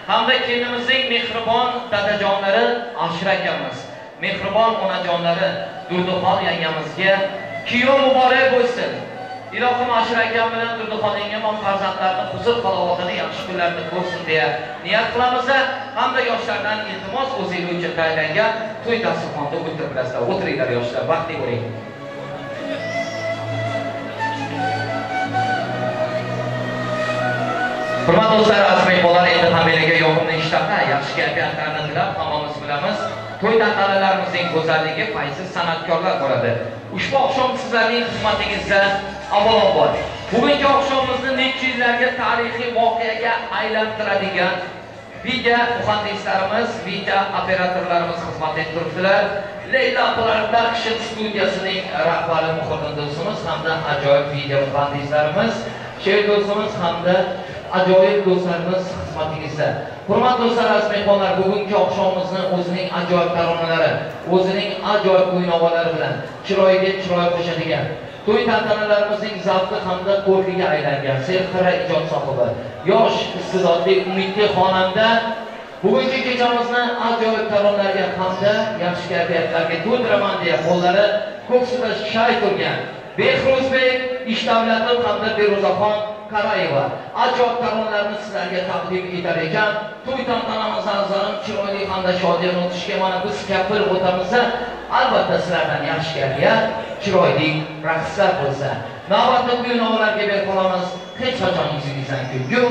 Hamda kelinimizning mehribon dadajonlari Ashir akamiz, mehribon onajonlari Durdixon yangamizga kuyov muborak bo'lsin. Ilohim Ashir akam bilan Durdixon yangam ham farzandlarini huzur halovatini, yaxshi kunlarni ko'rsin deya niyat qilamiz. Hamda yoshlardan iltimos, o'zingiz uchun tayinlangan to'y dasturxonida o'tirib bilasizlar. O'tiringlar yoshlar, baxtli bo'ling. Hurmatli do'stlar, aziz mehmonlar, endi hammalarga yoqimli ishtaha, yaxshi kayfiyatlarni tilab hammamiz bilamiz. To'y tantanalarimizning go'zalligi fayzsiz san'atkorlar bo'ladi. Ushbu oqshom sizlarning xizmatingizda avvalambor. Bugungi oqshomimizni necha yillarga tarixiy voqeaga aylantiradigan video muhandislarimiz, video operatorlarimiz xizmat etib turibdilar. Leyla Production studiyasining rahbari Muhriddin do'stimiz hamda ajoyib video muhandislarimiz, Sher do'stimiz hamda ajoyib do'stlarimiz xizmatingizda. Hurmatli do'stlar, aziz mehmonlar, bugungi oqshomimizni o'zining ajoyib taronalari, o'zining ajoyib o'ynovalari bilan chiroyiga chiroy qo'shadigan, to'y tantanalarimizning zavqi hamda ko'rkiga aylangan serxira ijod sohibi, yosh, iste'dodli, umidli xonanda bugungi kechamizni ajoyib taronalarga hamda yaxshi kayfiyatlarga to'ldiraman deya qo'llari ko'ksida shay turgan Behruzbek Ishdavlatov hamda Feruzaxon Qarayeva ajoyib taronalarni sizlarga taqdim etar ekan. To'y tantanamizni azarim chiroyli hamda shodiyona o'tishga mana biz kafil o'tamiz. Albatta sizlardan yaxshi kayfiyat, chiroyli raqslar bo'lsa. Navbatda kuy-navolarga berib qolamiz. Hech qachon yuzingizdan kulgu,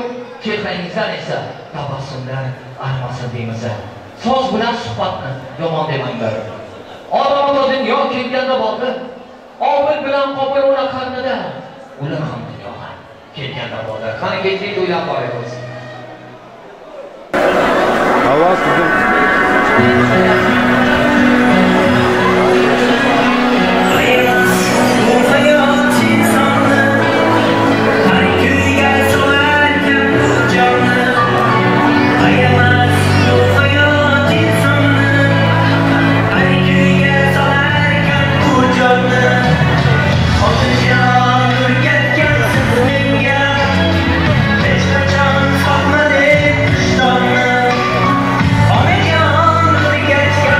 chehrangizdan esa tabassumlar armasin deymiz. So'z bilan suhbatni yomon demanglar. Odam ota dunyo kelganda boqib, Obil bilan Qobil ular qarnida, ular ham dunyoga kelganda borlar. Qani kechlik to'ylar bor bo'lsin. Havo sizin. Get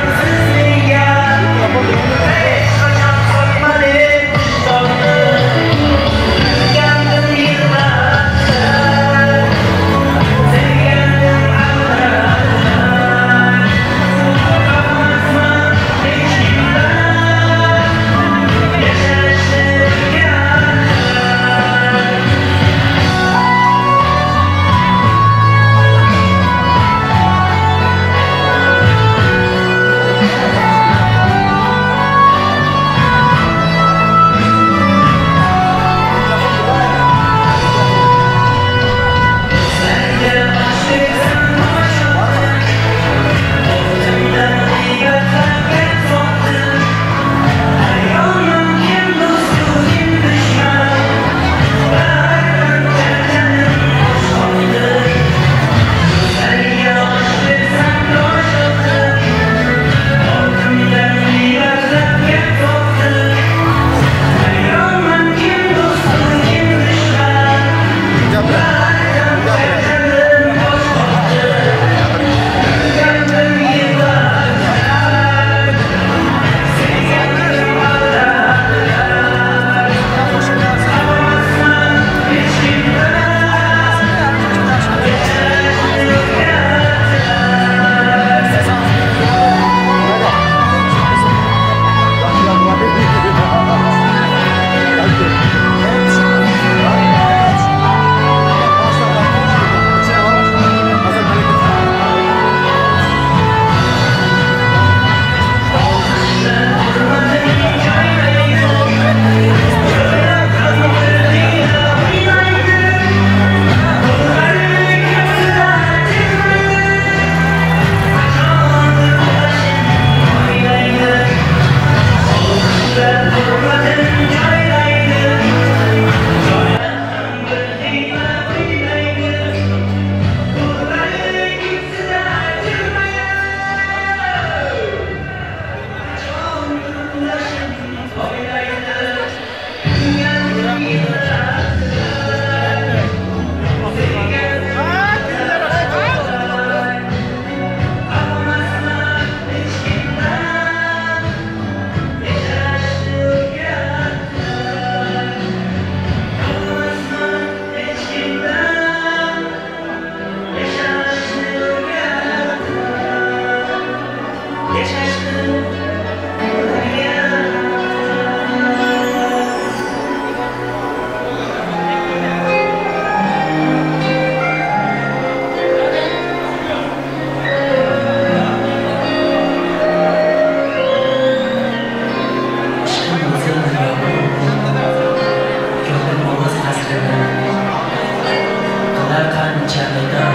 Chalida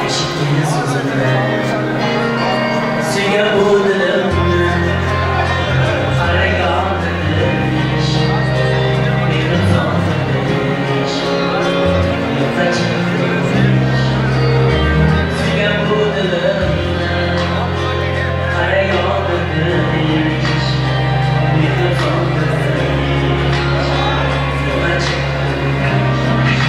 Eshitgin so'zimni Suygan bu dilimni Qaragan dilish Mehribon dilish Yo'qqa chiqmish Suygan bu dilimni Qaragan dilish Mehribon dilish Yo'qqa chiqmish.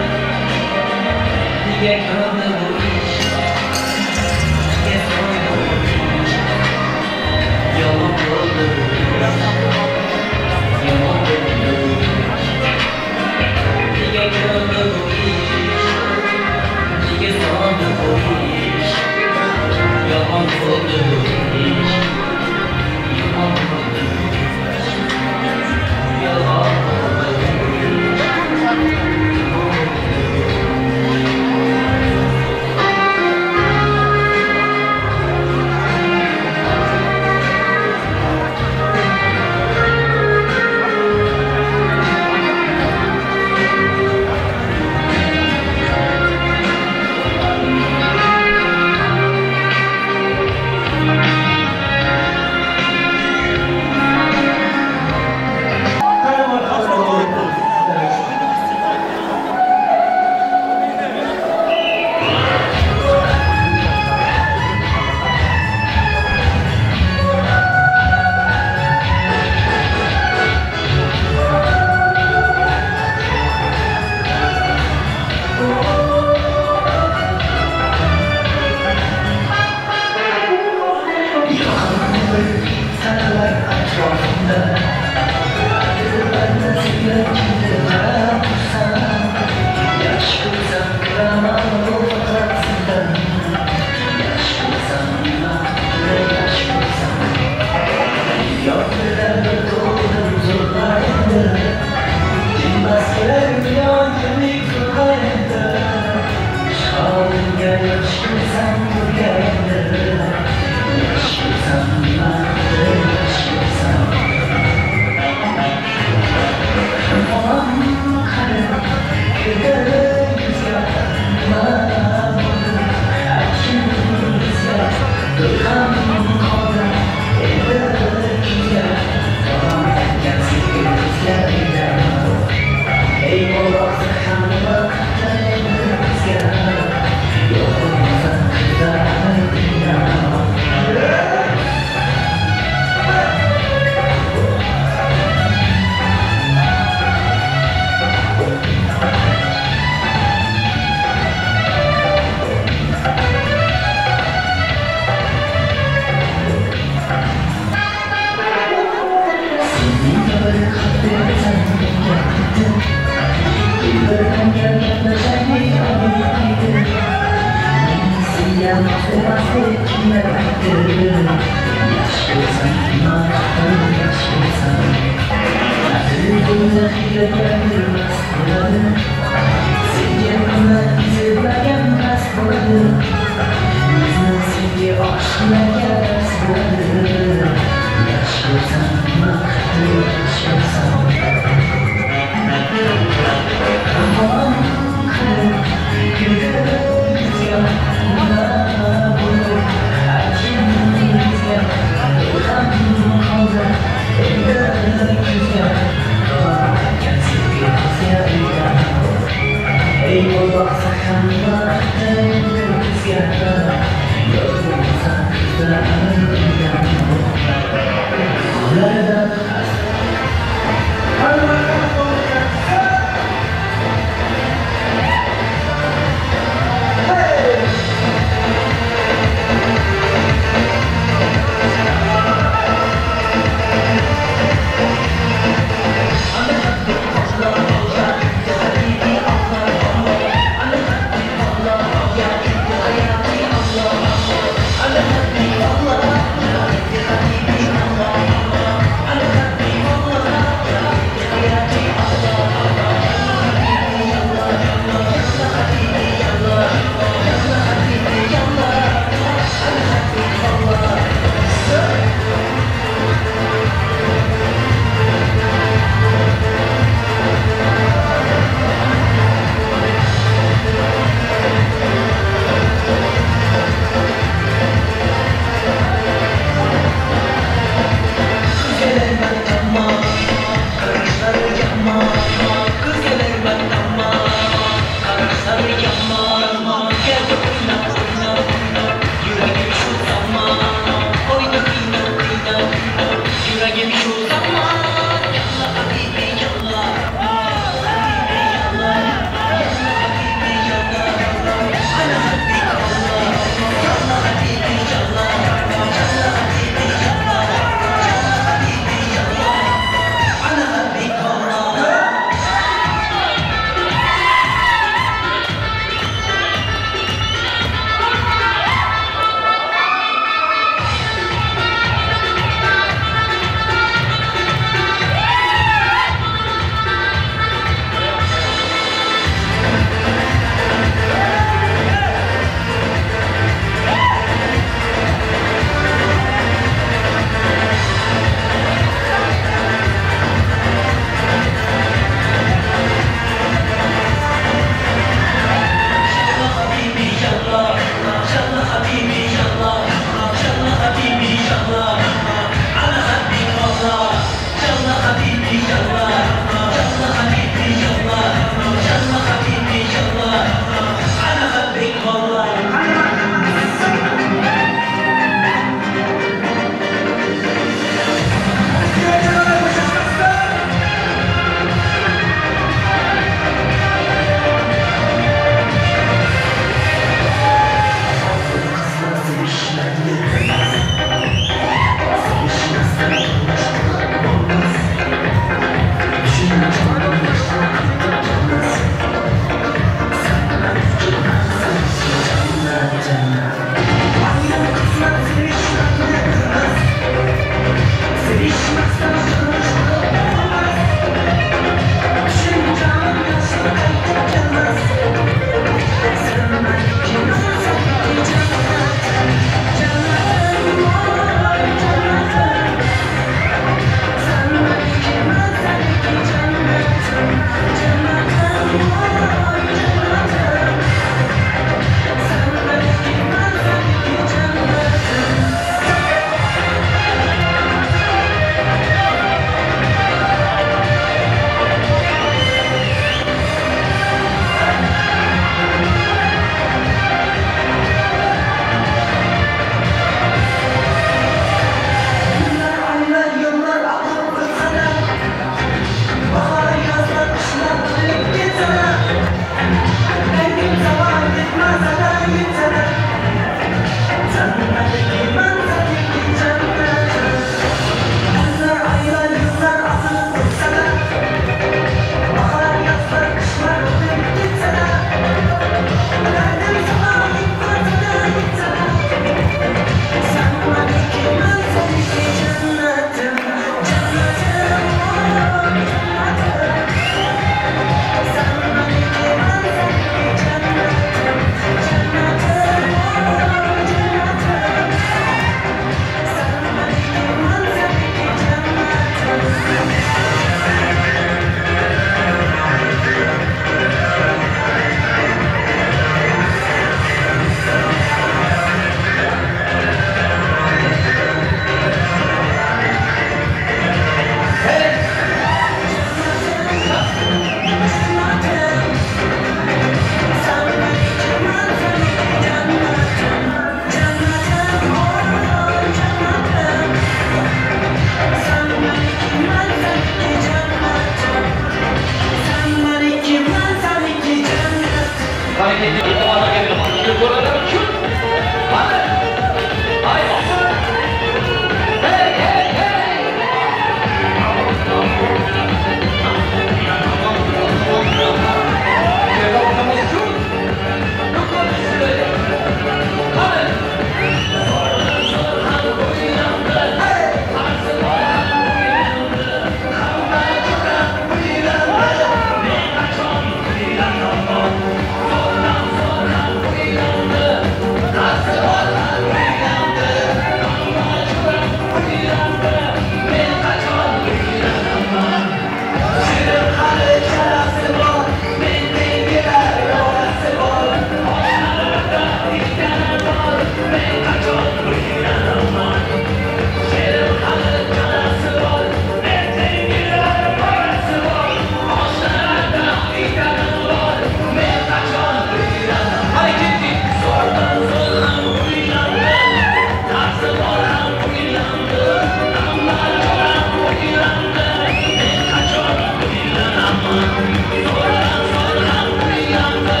Yo'ldan ham uylandi,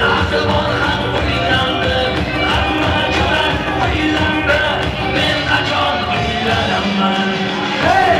ahvol ham uylandi, hamma jo'ra uylandi, men qachon uylanaman? Hey!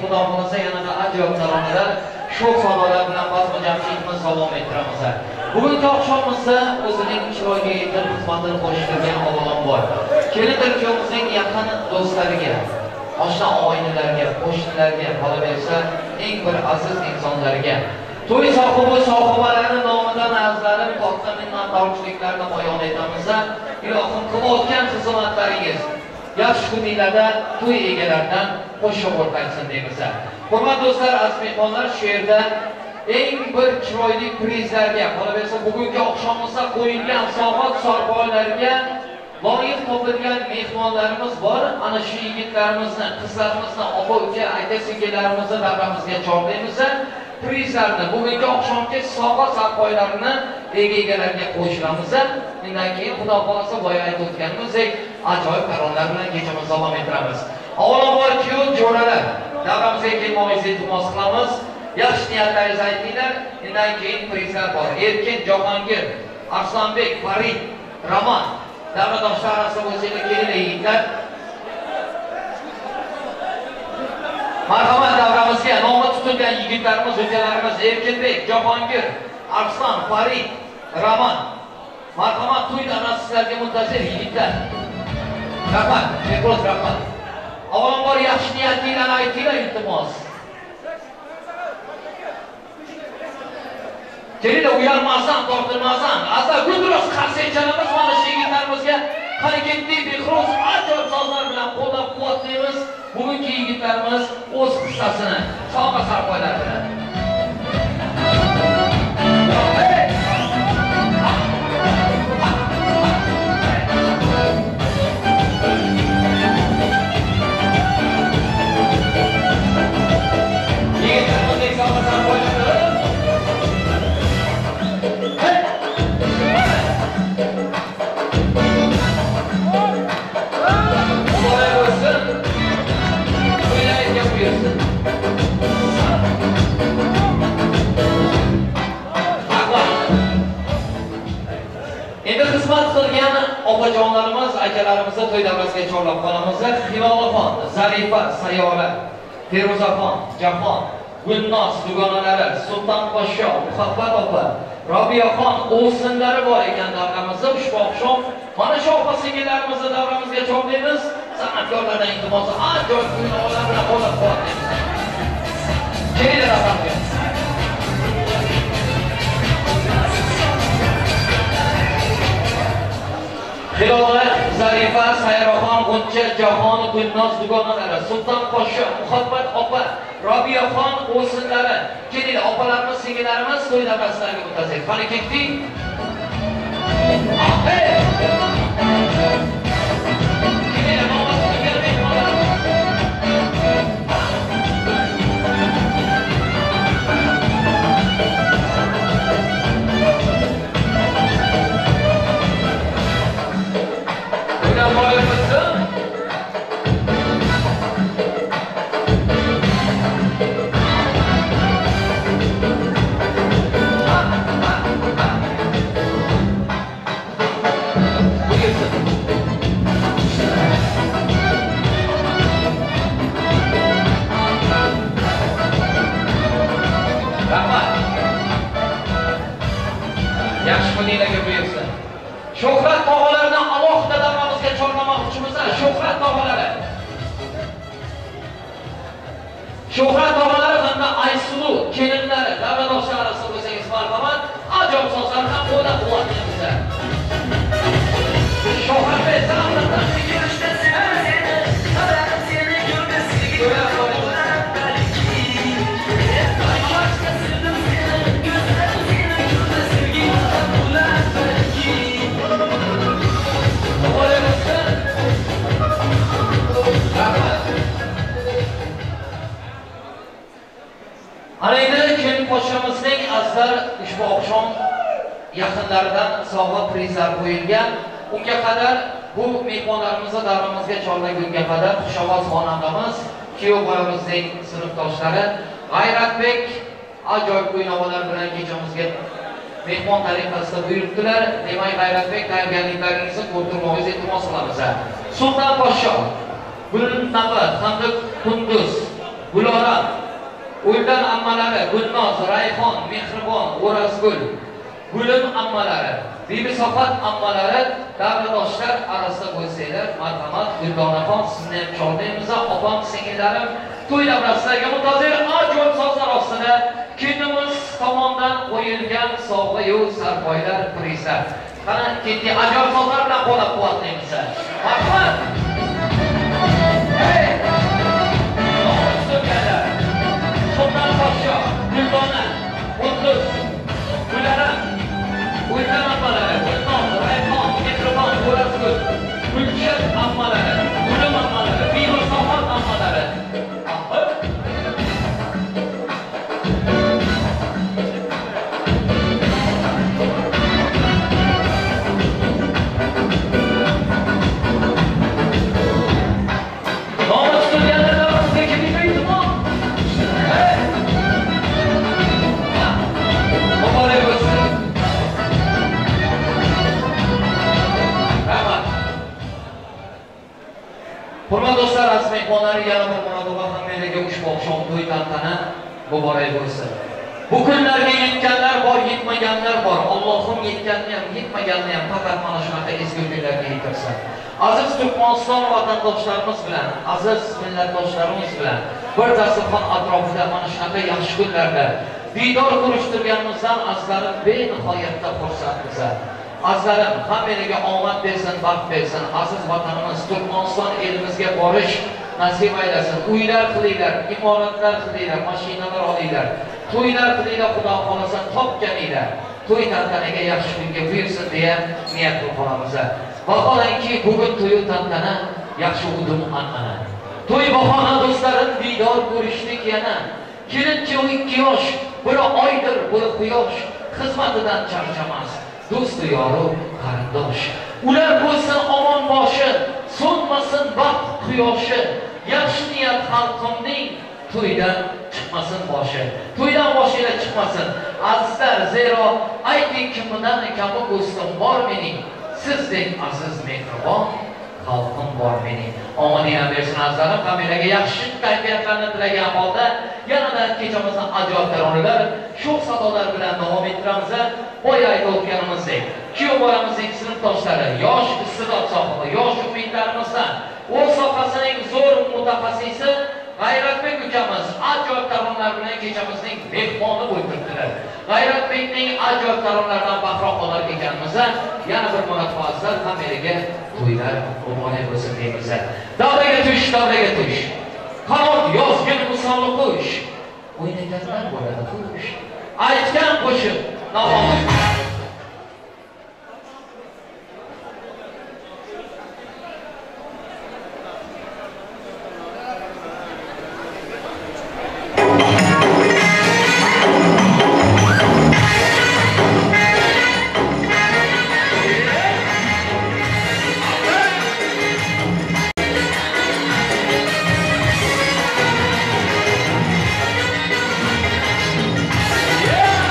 Xudo xolasa yanada ajoyib taronalar, sho'x sadolar bilan bazmi jamshidimiz davom ettiramiz. Bugungi oqshomimizda o'zining chiroyli dil xizmatini qo'shtirgan avvalambor kelindir kuyovimizning yaqin do'stlariga, oshna oilalarga, qo'shnilarga, qolaversa eng bir aziz insonlarga to'y sohibi sohibalari nomidan azlarim katta minnatdorchiliklarni bayon etamiz. Ilohim qilayotgan xizmatlaringiz yaxshi kunlarda to'y egalaridan qo'shiq o'rtaysin deymiz. Hurmatli do'stlar, aziz mehmonlar, shu yerda eng bir chiroyli prizlarga, qolaversa bugungi oqshomimizda qo'yilgan sovg'a sarpoylarga loyiq topilgan mehmonlarimiz bor. Ana shu yigitlarimizni, qizlarimizni, opa-uka, aka-singillarimizni davramizga chorlaymiz. Prizlarni, bugungi oqshomgi sovg'a sarpoylarini egalariga qo'shilamiz. Undan keyin Xudo xolasa boya aytib o'tganimizdek ajoyib taronalar bilan kechamizni davom ettiramiz. Avvalambor kuyov jo'ralar, davramizga kelmoqingizni iltimos qilamiz. Yaxshi niyatlaringizni aytinglar. Undan keyin prizlar bor. Erkin, Jahongir, Arslonbek, Farid, Roman davradoshlar orasida bo'lsanglar kelinglar yigitlar. Marhamat davramizga nomi tutilgan yigitlarimiz, ukalarimiz Erkinbek, Jahongir, Arslon, Farid, Roman. Marhamat, to'y davrasi sizlarga muntazir yigitlar. Rahmat, Behruz, rahmat. Avvalambor yaxshi niyatlarni aytinglar iltimos. Kelinglar, uyalmasdan, tortilmasdan. Asal Gulduros qarsakchalamiz mana shu yigitlarimizga. Qani ketdik, Behruz ajoyib sozlar bilan qo'llab-quvvatlaymiz. Bugungi yigitlarimiz o'z hissasini sovg'a sarpoylar bilan. Yigitlarimizning sovg'a sarpoylari. Muborak bo'lsin. To'ylaringizga buyursin. Rahmat. Endi xizmat qilgan opajonlarimiz, akalarimizni to'y davrasiga chorlab qolamiz. Hilolaxon, Zarifa, Sayora, Feruzaxon, Jahon, Gulnoz dugonalari, Sulton Poshsho, Muhabbat opa, Robiyaxon o'sinlari bor ekan davramizda. Ushbu oqshom mana shu opa singillarimizni davramizga chorlaymiz. San'atkorlardan iltimos, ajoyib kuy-navolar bilan qo'llab-quvvatlaymiz. Kelinglar davramizga. Hilola, Zarifa, Sayroxon, G'uncha, Jahon, Gulnoz dugonalari, Sulton Poshsho, Muhabbat opa, Robiyaxon o'sinlari. Kelinglar opalarimiz, singillarimiz to'y davrasiga muntazir. Qani ketdik. Kelinglar, nomasi tutilgan mehmonlar. To'ylar boy bo'lsin. Rahmat. Yaxshi kuninglarga buyursin. Shuhrat tog'alarini alohida davramizga chorlamoqchimiz. Shuhrat tog'alari. Shuhrat tog'alari hamda Aysulu kelinlari davradoshlar orasida bo'lsangiz marhamat, ajoyib sozlar bilan qo'llab-quvvatlaymiz. Shuhratbek, salomlar. Ana endi kelin podshoyimizning azizlar ushbu oqshom yaqinlaridan sovg'a prizlar qo'yilgan. Unga qadar bu mehmonlarimizni davramizga chorlagunga qadar xushovoz xonandamiz, kuyov bolamizning sinfdoshlari G'ayratbek ajoyib kuy-navolar bilan kechamizga mehmon tariqasida buyurdilar. Demak, G'ayratbek, tayyorgarliklaringizni ko'rdirmoqingizni iltimos qilamiz. Sulton Poshsho, Gulnabot hamda Qunduz Gulora, Uldan ammalari, Gulnoz, Rayhon, Mehribon, O'razgul, Gulim ammalari, Bibisofat ammalari davradoshlar arasida bo'lsanglar, marhamat, Guldonaxon, sizni ham chorlaymiz. Opam, singillarim, to'y davrasidagi muntazir ajoyib sozlar ostida kelinimiz tomonidan qo'yilgan sovg'a-yu sarpoylar, prizlar. Qani, ketdik, ajoyib sozlar bilan qo'llab-quvvatlaymiz. Marhamat. Hey! Sultan Podsho, Guldona, Qunduz, Gularam, Ulkan ammalari, Gulnoz, Rayhon, Mehribon, O'razgul, Gulshan ammalari, Gulim ammalari, Bibisofat ammalari. Hurmatli do'stlar, aziz mehmonlar, yana bir marotaba hammangizga ushbu oqshom to'y tantana muborak bo'lsin. Bu kunlarga yetganlar bor, yetmaganlar bor. Allohim yetganni ham, yetmaganni ham faqat mana shunaqa ezgu kunlarga yetkazsin. Aziz Turkmaniston vatandoshlarimiz bilan, aziz millatdoshlarimiz bilan bir dasturxon atrofida mana shunaqa yaxshi kunlarda diydor ko'rishtirganimizdan azizlarim benihoyatda xursandmiz. Azizlarim, hammangizga omad bersin, baxt bersin. Aziz vatanimiz Turkmaniston elimizga borish nasib aylasin. Uylar qilinglar, imoratlar qilinglar, mashinalar olinglar, to'ylar qilinglar, Xudo xolasa topganinglar. To'y tantanaga yaxshi kunga buyursin deya niyat qilib qolamiz. Vaholanki bugun to'y tantana yaxshi udum an'ana. To'y bahona do'stlarim diydor ko'rishdik yana. Kelinchi 2 yosh, biri oydir, biri quyosh, xizmatidan charchamas. Do'st yoru qarindosh. Ular bo'lsin omon boshi, so'nmasin baxt quyoshi. Yaxshi niyat xalqimning to'ydan chiqmasin boshi. To'ydan boshinglar chiqmasin. Azizlar, zero ayting kimdan kami do'stim bor mening, sizdek aziz mehribon xalqim bor mening. Omadinglar bersin azizlarim, hammanglarga yaxshi kayfiyatlarni tilagan holda yanada kechamizni ajoyib taronalar, sho'x sadolar bilan davom ettiramiz. Boya aytib o'tganimizdek, kuyov bolamizning sinfdoshlari, yosh iste'dod sohibi, yosh umidlarimizdan o'z sohasining zo'r mutaxassisi G'ayratbek ukamiz ajoyib taronalar bilan kechamizning mehmoni bo'lib turibdilar. G'ayratbekning ajoyib taronalaridan bahra olar ekanmiz. Yana bir marotaba azizlar, hammangizga to'ylar muborak bo'lsin deymiz. Davraga tush, davraga tush. Qanot yozgin misoli qush. O'ynaganlar bo'ladi qush. Aytgan qo'shiq navoiy. Yeah!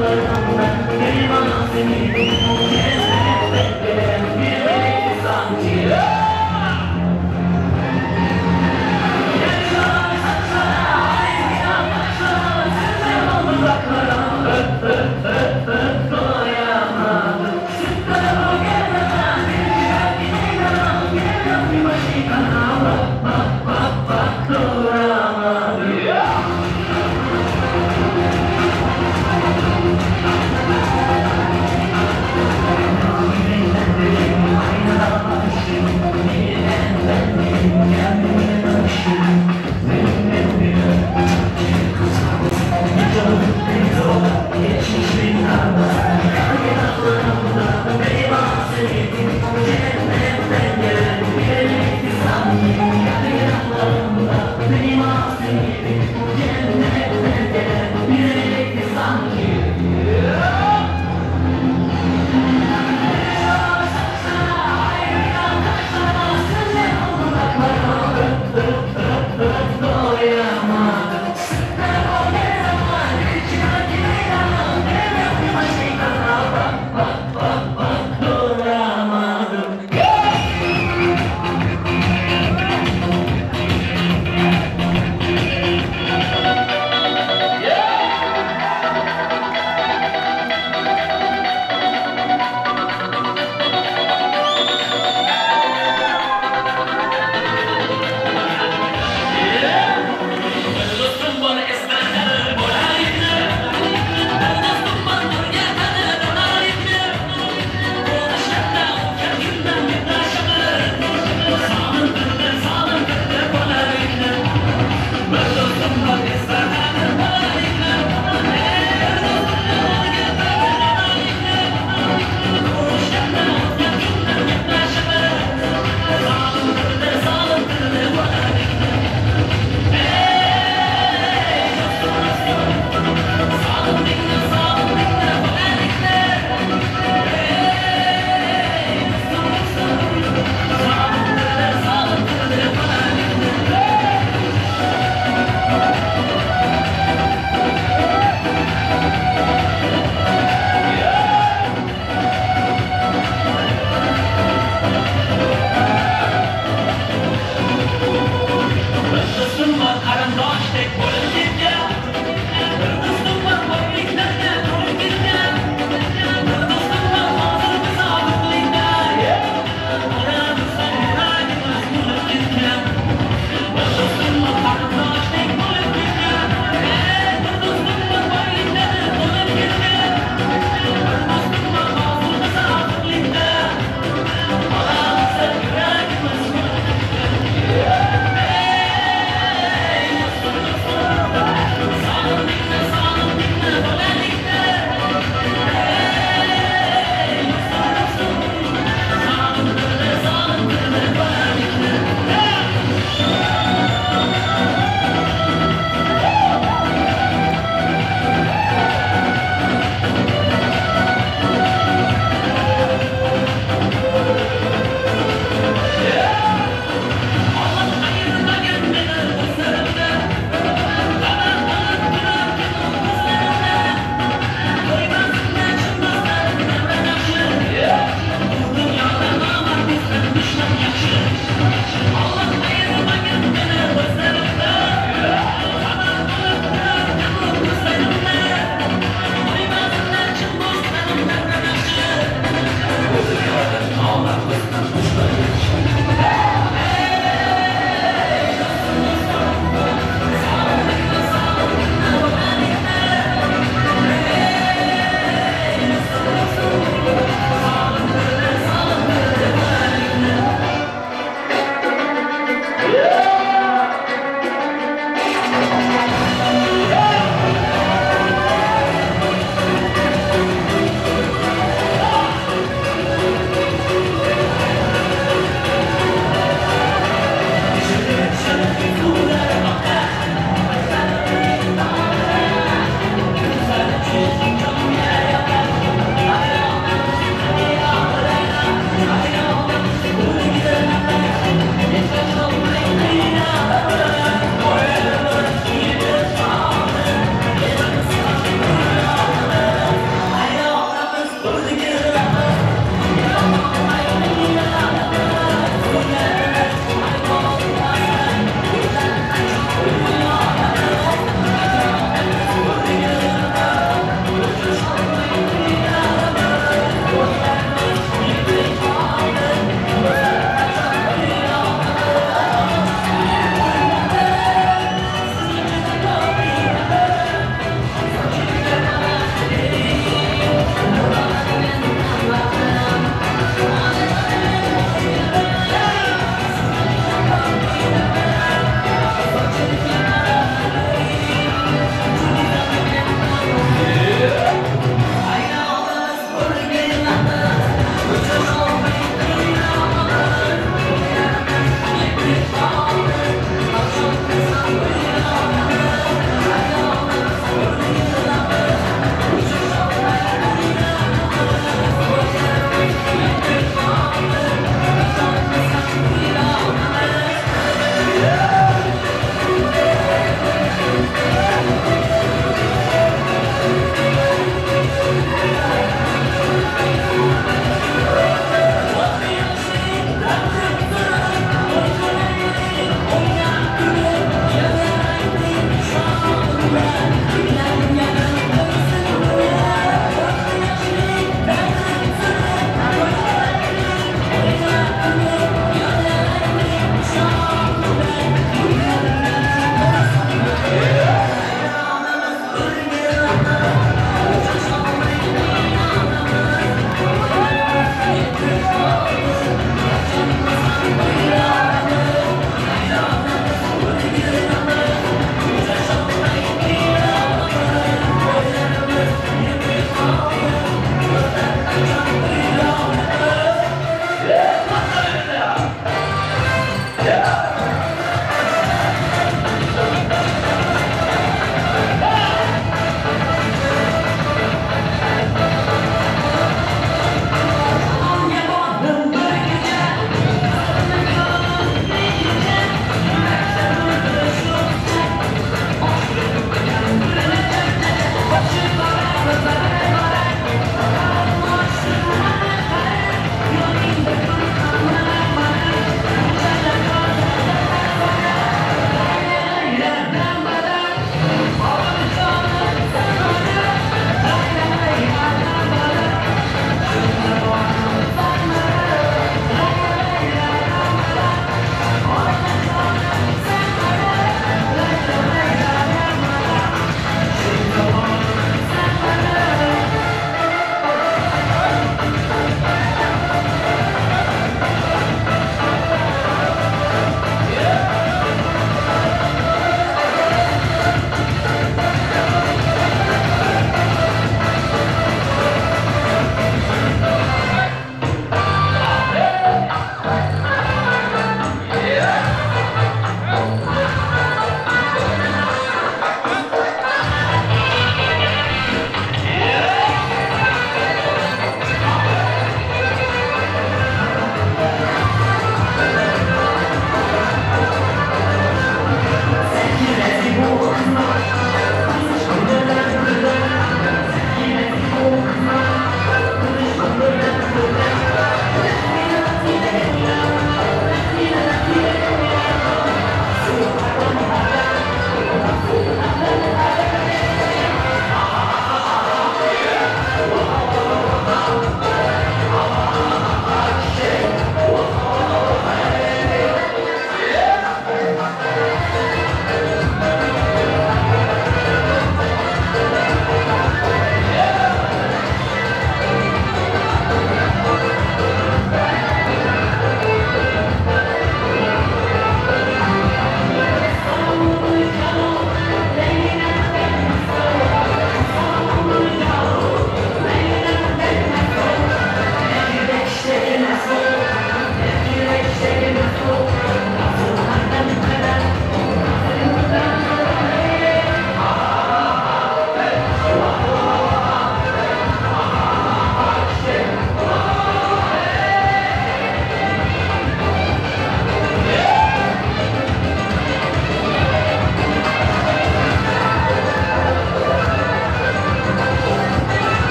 Duramadım.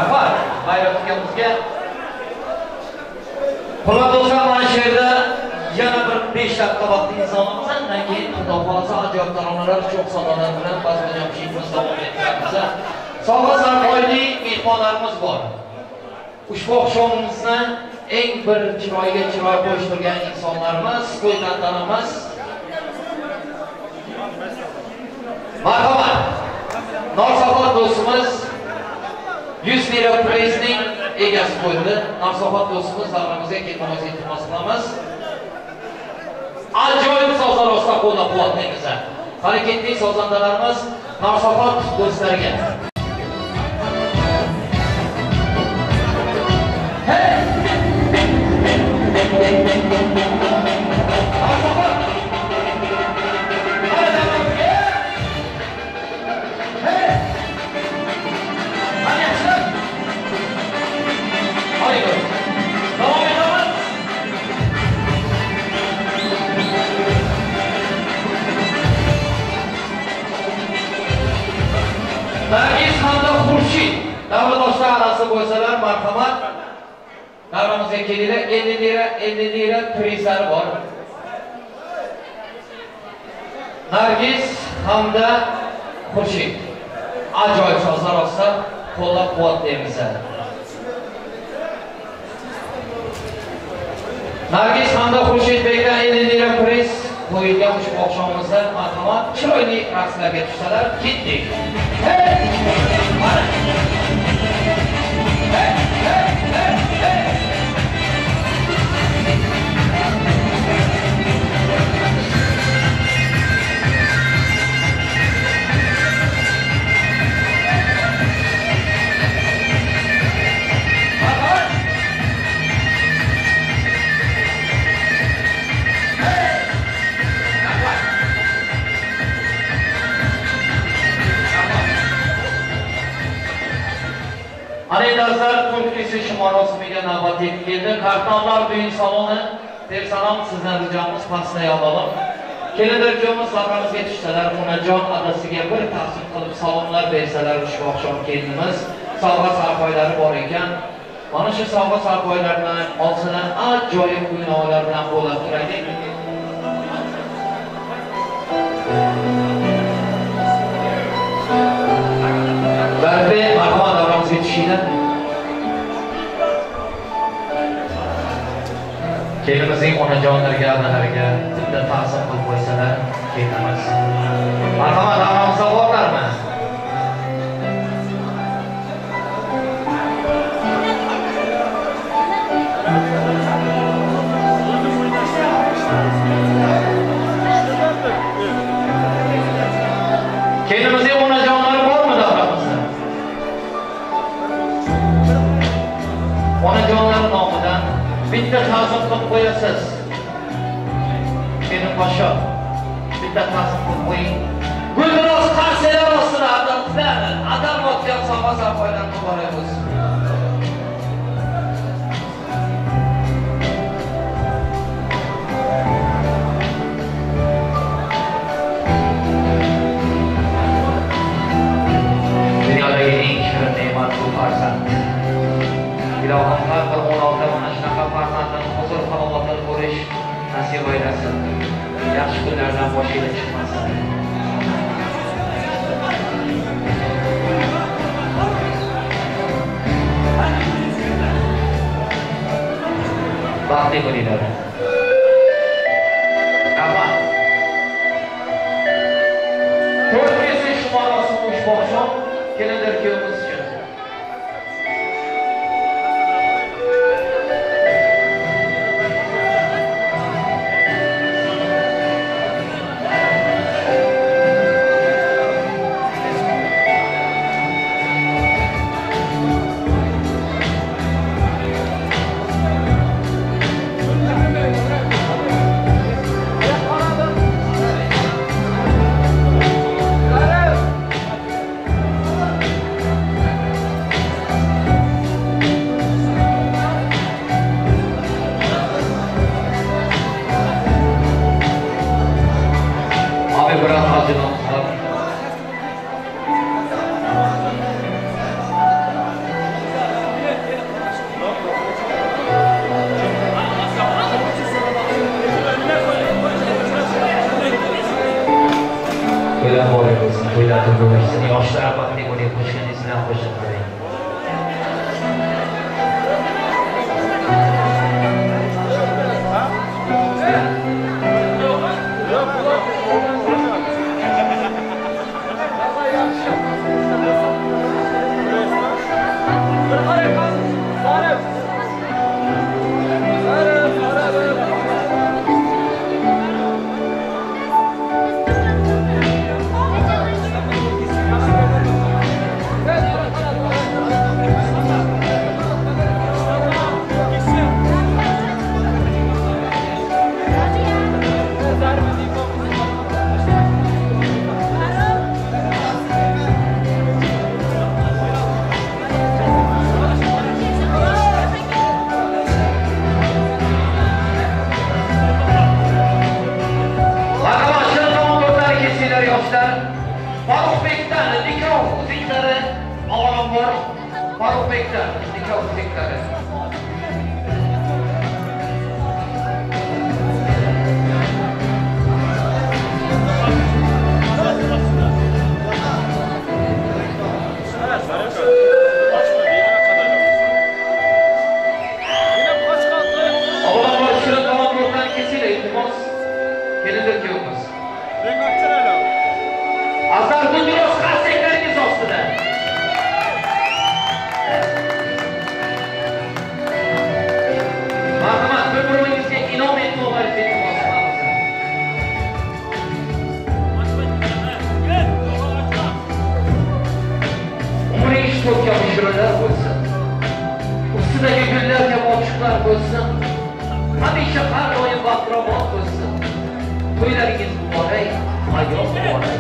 Rahmat Bayram ukamizga. Hurmatli do'stlar, mana shu yerda yana bir 5 daqiqa vaqtingizni olamiz. Undan keyin Xudo xolasa ajoyib taronalar, cho'q sadolar bilan bazmi jamshidimiz davom ettiramiz. Sovg'a sarpoyli mehmonlarimiz bor. Ushbu oqshomimizni eng bir chiroyga chiroy qo'shtirgan insonlarimiz, to'y tantanamiz. Marhamat. Norsaxot do'stimiz 100 lira prizning egasi bo'ldi. Norsaxot do'stimiz davramizga kelmamizni iltimos qilamiz. Ajoyib sozlar ostida qo'llab-quvvatlaymiz. Harakatli sozandalarimiz Norsaxot do'stlarga. Hey! Norsaxot! Nargiz hamda Xurshid davradoshlar arasi bo'lsalar, marhamat. Davramizga kelinglar. 50 lira, 50 lira prizlari bor. Nargiz hamda Xurshid ajoyib sozlar ostida qo'llab-quvvatlaymiz. Nargiz hamda Xurshid bekdan 50 lira priz qo'yilgan ushbu oqshomimizda marhamat, chiroyli raqslarga tushsalar, ketdik. Hey! Mana! Hey! Hey! Hey! Hey! Ana endi azizlar, to'y kesish marosimiga navbat yetib keldi. Kartallar düğün saloni personal sizdan rijomiz pastda olalım. Kelinlar kuyovimiz davramizga tushsalar, onajon adasiga bir taqsim qilib salomlar bersalar, ushbu oqshom kelinimiz sovg'a sarpoylari bor ekan. Mana shu sovg'a sarpoylarni olsalar, ajoyib kuy-navolar bilan qo'llab turaylik. Barbe, marhamat davramizga tushinglar. Kelinimizning onajonlariga, adalariga bitta ta'zim qilib qo'ysalar, kelinimiz. Marhamat davramizda borlarmi? Kelinimizning onajonlari bormi davramizda? Onajonlar nomidan bitta ta'zim qilib qo'yasiz. Kelin pasha, bitta ta'zim qilib qo'ying. Guldiroz qarsalar ostida adam otgan sovg'a sarpoylar muborak bo'lsin. Dunyodagi eng shirin ne'mat bu farzand. Ilohim har bir o'nolta mana shunaqa farzanddan huzur halovatini ko'rish nasib aylasin. Yaxshi kunlardan boshinglar chiqmasin. Baxtli bo'linglar. Rahmat. To'y kesish marosimi ushbu oqshom kelinlar kuyovimiz uchun. Nikoh uzuklari. Azar Gulduroz qarsaklaringiz ostida. Marhamat, bir-biringizga inom etmoqlaringiz iltimos qilamiz. Umringiz to'kkan shirinlar bo'lsin. Ustidagi gullar kabi ochiqlar bo'lsin. Hamisha har doim baxtiravon bo'lsin. To'ylaringiz muborak, ayyom muborak.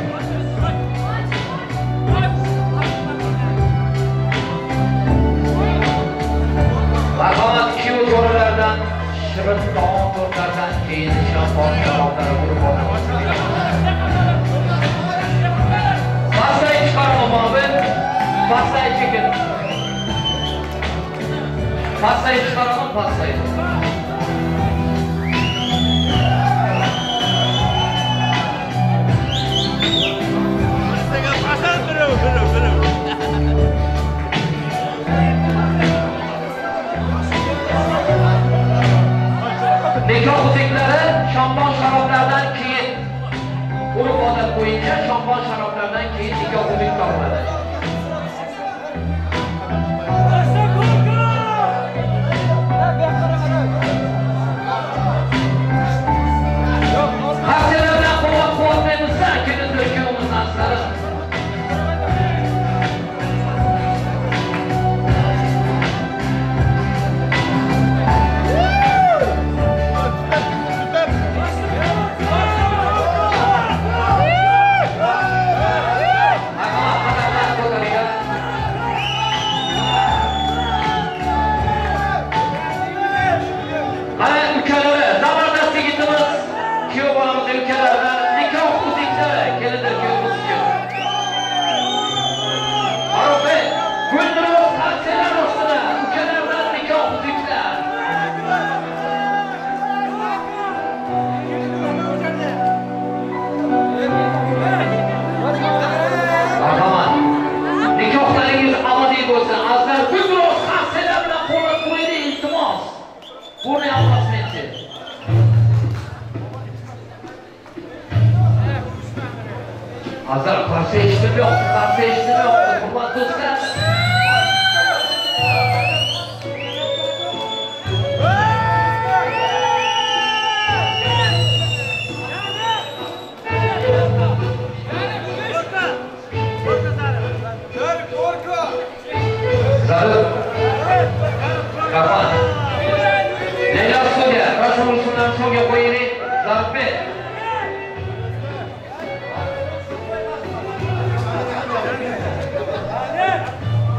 Marhamat, kuyov jo'ralardan shirin taom tortlardan keyin shampon sharoblari urib olamiz. Pastay chiqaraman, pastay chekin. Pastay chiqaraman, pastay. Nikoh uzuklari shampon sharoblardan keyin urf-odat bo'yicha shampon sharoblardan keyin nikoh uzuk topiladi. Qarsalar bilan qo'llab-quvvatlaymiz-da, kelindir kuyovimizni azizlarim. Azar qarshi eshitib yo'q, qarshi eshitib yo'q, hurmatli do'stlar. Zarur. Kapan. Leyla Studiya, Rasulullohdan so'ngga qo'yaylik. Zarubek.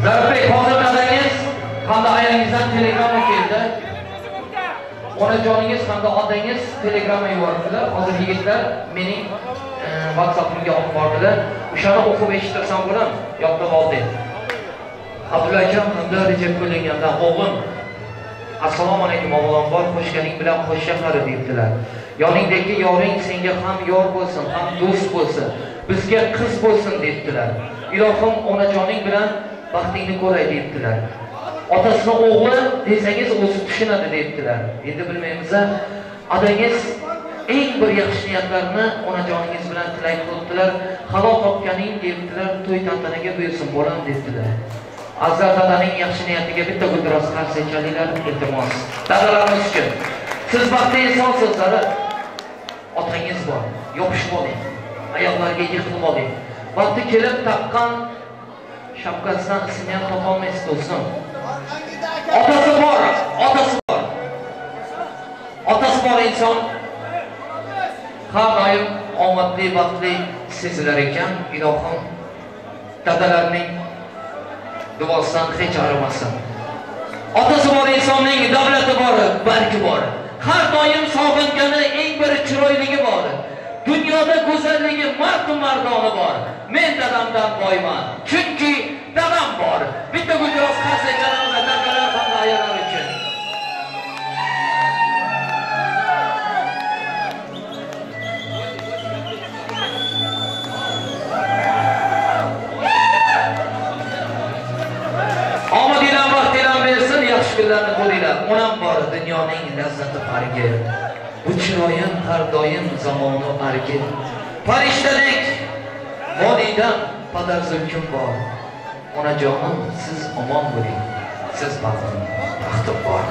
Zarubek, hozir dadangiz hamda ayangizdan telegramma keldi. Onajoningiz hamda otangiz telegramma yubordilar. Hozir yigitlar mening WhatsApp'imga olib bordilar. O'shani o'qib eshittirsam bo'ladimi? Yodlab oldim. Abdulla akam hamda Rejab qo'llangandan o'g'lim. Assalomu alaykum, avvalambor qo'shganing bilan qo'shaqlari debdilar. Yoningdagi yoring senga ham yor bo'lsin, ham do'st bo'lsin, bizga qiz bo'lsin debdilar. Ilohim onajoning bilan baxtingni ko'ray debdilar. Otasini o'g'li desangiz o'zi tushunadi debdilar. Endi bilmaymiz-a, adangiz eng bir yaxshi niyatlarni onajoningiz bilan tilak qilibdilar. Halol topganing debdilar, to'y tantanaga buyursin bolam debdilar. Azizlar, dadaning yaxshi niyatiga bitta guldiroz qarsak chalinglar, iltimos. Dadalarimiz uchun. Siz baxtli insonsiz, dada. Otangiz bor, yopishib oling. Oyoqlariga yiqilib oling. Vaqti kelib taqqan shapkasidan isini ham topolmaysiz do'stim. Otasi bor, otasi bor. Otasi bor inson har doim omadli, baxtli sezilar ekan. Ilohim dadalarning duosidan hech arimasin. Otasi bor insonning davlati bor, barki bor. Har doim sog'ingani eng bir chiroyligi bor. Dunyoda go'zalligi mardu mardoni bor. Men dadamdan boyman, chunki dadam bor. Bitta guldiroz qarsak chalamiz. kunlarni ko'ringlar. Onam bor dunyoning lazzati farqi. Bu chiroyim har doim zamonu argi. Farishtadek vodiydan padar zulkum bor. Onajonim siz omon bo'ling. Siz baxtim, baxtim bor.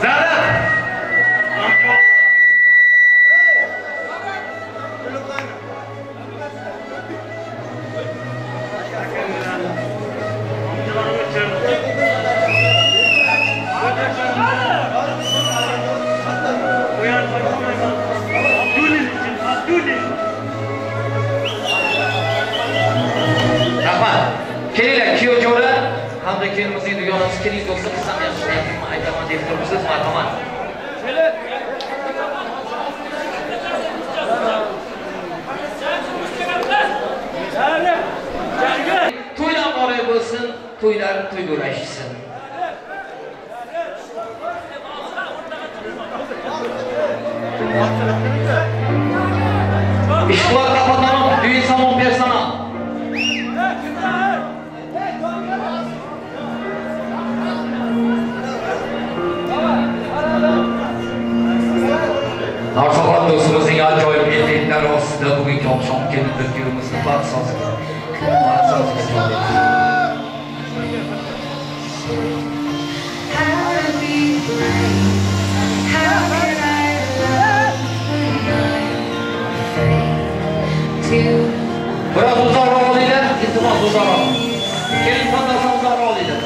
Zarif! Rahmat. Kelinglar, kuyov jo'ra hamda kelinimizning dugonasi keling do'stlar, siz ham yaxshi niyatimni aytaman deb turibsiz, marhamat. To'ylar muborak bo'lsin, to'ylar to'ygulashsin. Işıklar kapatalım, düğün salon personel. Narsaxon do'stimizning ajoyib effektlari ostida bugungi oqshom kelindir kuyovimizni baxt soziga joriy. Biraz uzoqroq olinglar, iltimos uzoqroq. Kelin tanlasa uzoqroq olinglar.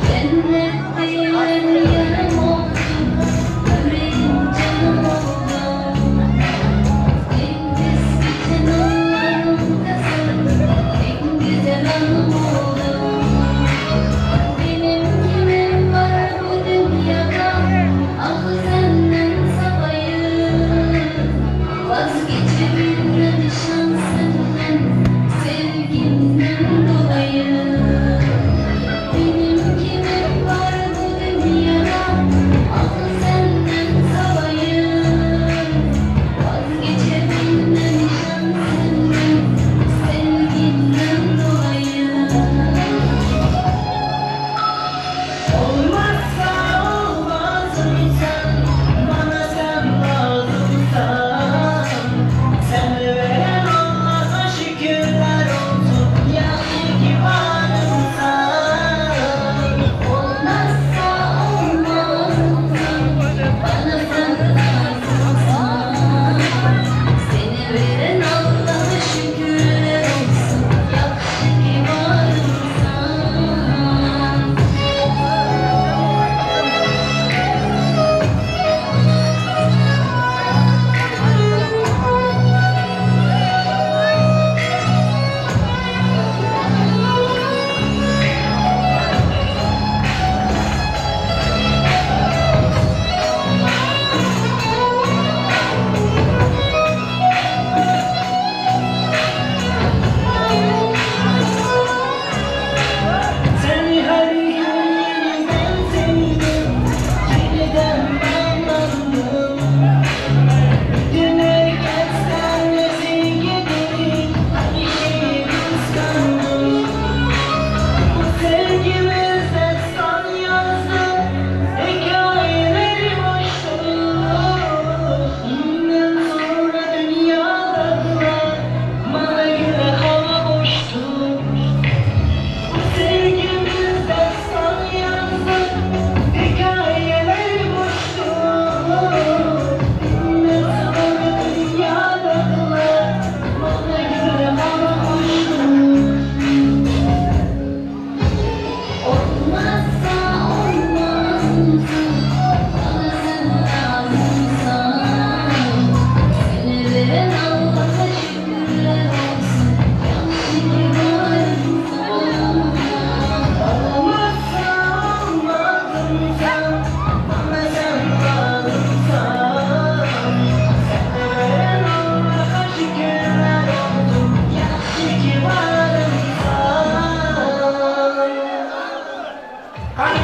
Cennet yarım oldu, yüreğim canım oldu. Hani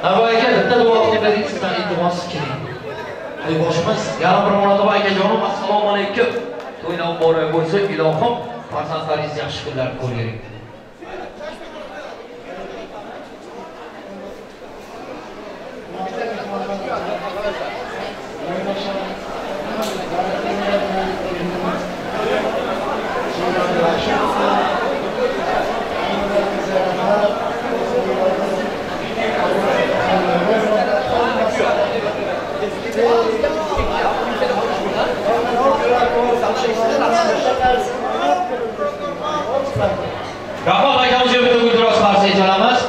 Navoiy aka, bitta duo qilib bering, sizdan iltimos keling. To'yboshimiz, yana bir marotaba akajonim, assalomu alaykum. To'ylar muborak bo'lsin, ilohim farzandlaringiz yaxshi kunlar ko'ring. Rahmat akamizga bitta guldiroz qarsak chalamiz.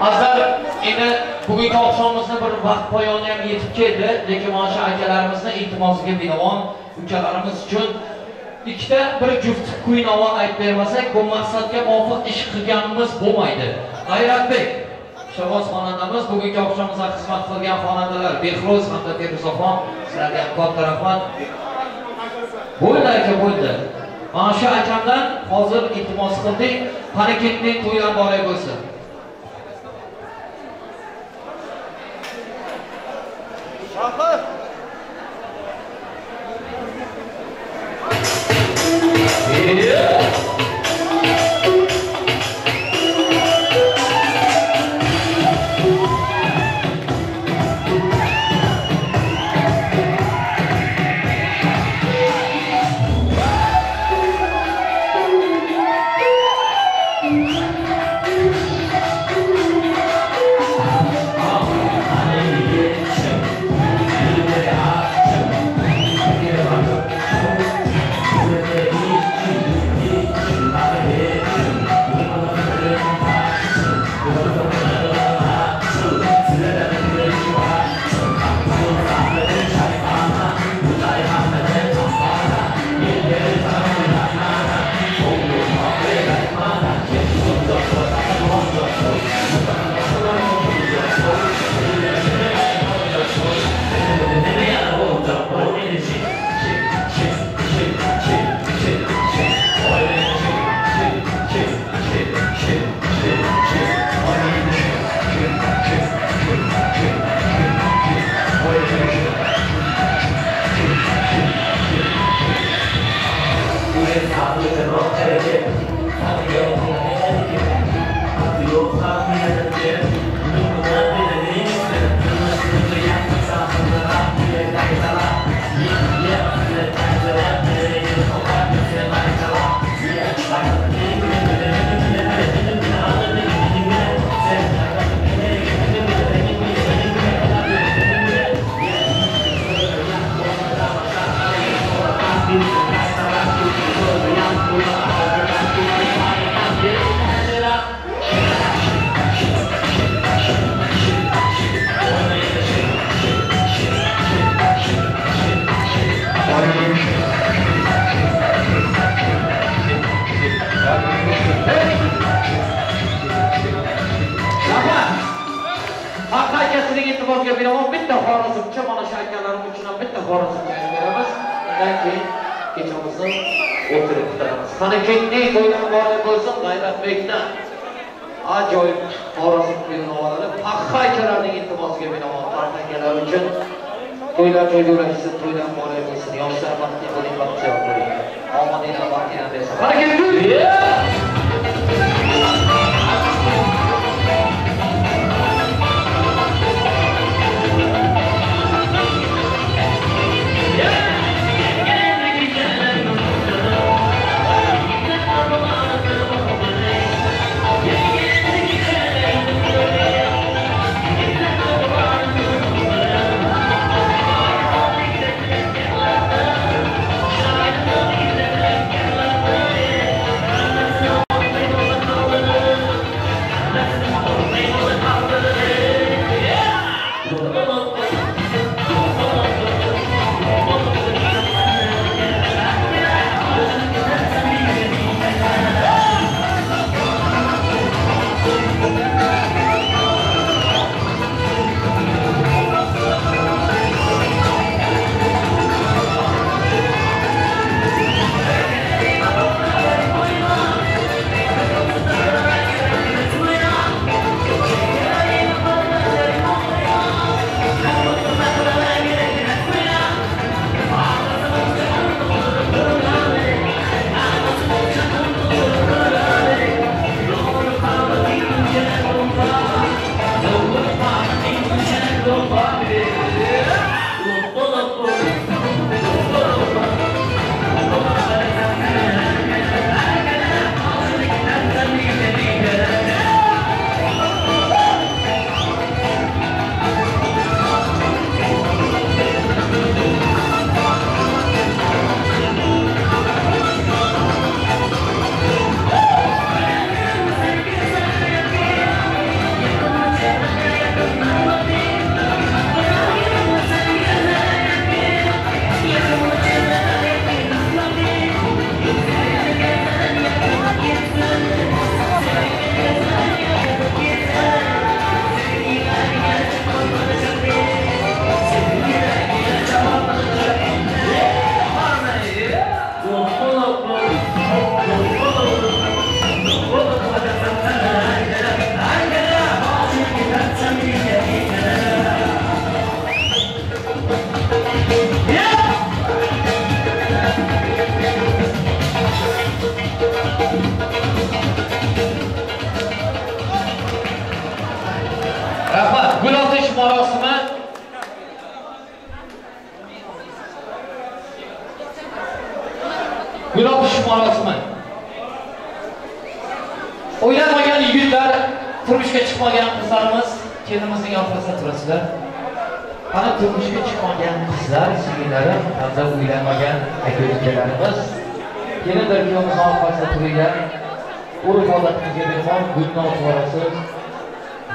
Azizlar, endi bugungi oqshomimizni bir vaqt poyoni ham yetib keldi, lekin mana shu akalarimizni iltimosiga binoan ukalarimiz uchun ikkita bir juft kuy-navo aytib bermasak, bu maqsadga muvofiq ish qilganimiz bo'lmaydi. G'ayratbek Shahboz xonandamiz, bugungi oqshomimizda xizmat qilgan xonandalar Behruz hamda Feruzaxon, sizlarga ham katta rahmat. Bo'ldi aka, bo'ldi. Mana shu akamdan hozir iltimos qildik. Qani ketdik, to'ylar muborak bo'lsin. Bitta xorazmcha, mana shu akalarim uchun ham bitta xorazmcha aytib beramiz. Undan keyin kechamizni o'tirib bitiramiz. Qani ketdik, to'ylar muborak bo'lsin. G'ayratbekdan ajoyib xorazm kuy-navolari paxta akalarning iltimosiga binoan paxta akalar uchun to'ylar to'ylar, to'ylar muborak bo'lsin. Yoshlar baxtli bo'ling, baxtiyor bo'ling. Omadinglar baxtinglar bersin. Qani ketdik. Turmushga chiqmagan qizlarimiz kelinimizning orqasida turasizlar. Qani turmushga chiqmagan qizlar, singillarim hamda uylanmagan aka-ukalarimiz kelindir kuyovimiz orqasida turinglar. Urf-odatimizga binoan gulni otib yuborasiz.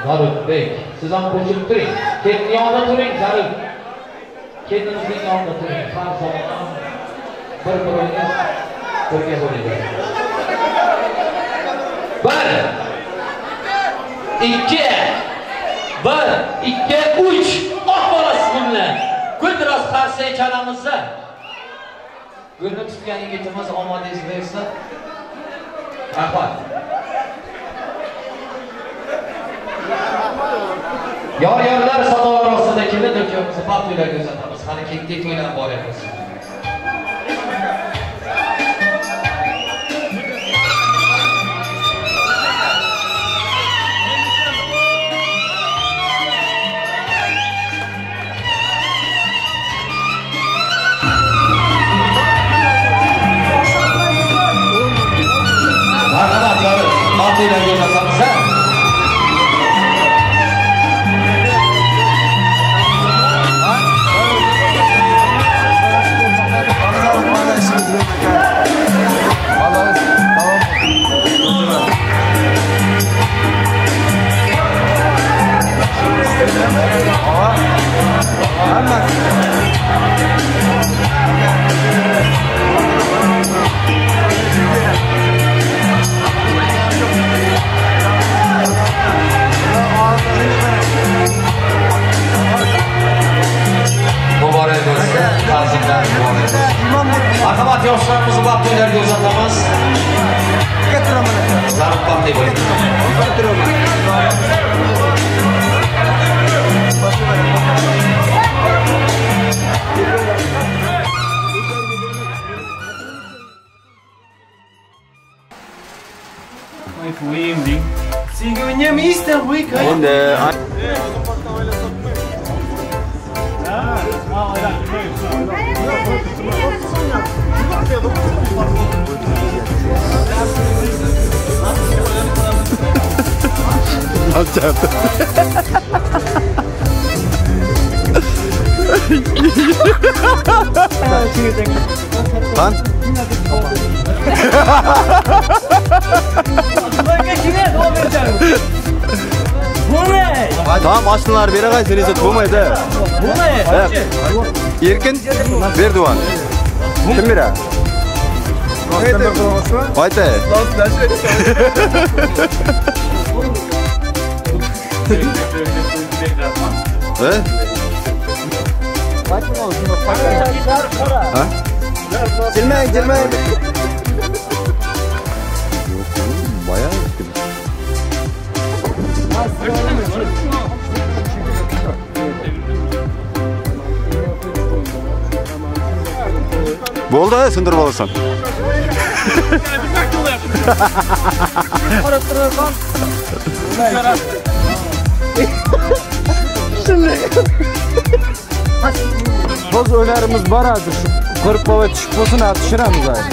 Zarifbek, siz ham qo'shilib turing. Kelinning yonida turing, Zarif. Kelinimizning yonida turing. Har zamon ham bir-biringiz birga bo'linglar. 1 2 1 2 3 oq bolasiz bundan. Guldiroz qarsak chalamizda. Gulni tutgan yigitimiz omadingiz bersin. Rahmat. Yor-yorlar sadolar ostida kelin kuyovimizni baxt to'ylarga uzatamiz. Hali ketdik to'ylar boryapmiz. Marhamat, baxt to'ylarga uzatamiz. Muborak bo'lsin, ta'zimlar muborak bo'lsin. Marhamat, yoshlarimizni baxt to'ylarga uzatamiz. Zarif baxtli bo'ling. Lan. Tamam açtılar beri kay seni izlet bulmaydı. Erkin Berduvan. Kim biri? Haydi. He? Ha? Gelmeyin, gelmeyin. Bayağı eski. Bo'ldi, sindirib olasan. Biz o'ylarimiz bor hozir, shu ko'rib tushib bo'lsin, tushiramiz hozir.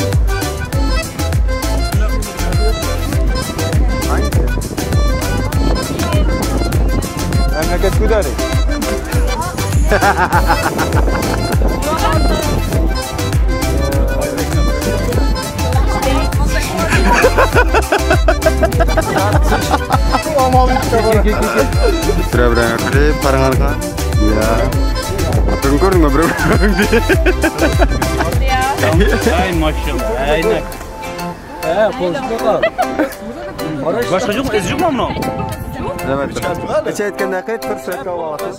Mamlakat ko'taring. Bira-bira qilib qarang-qarang. Ya. Oting ko'rdingmi bir-biringni? Ay maşallah. Aynen. He, qo'shib qol. Boshqa yo'qmi? Iz yo'qmi bunun? Evet. Necha aytganda qayt bir suratga olasiz.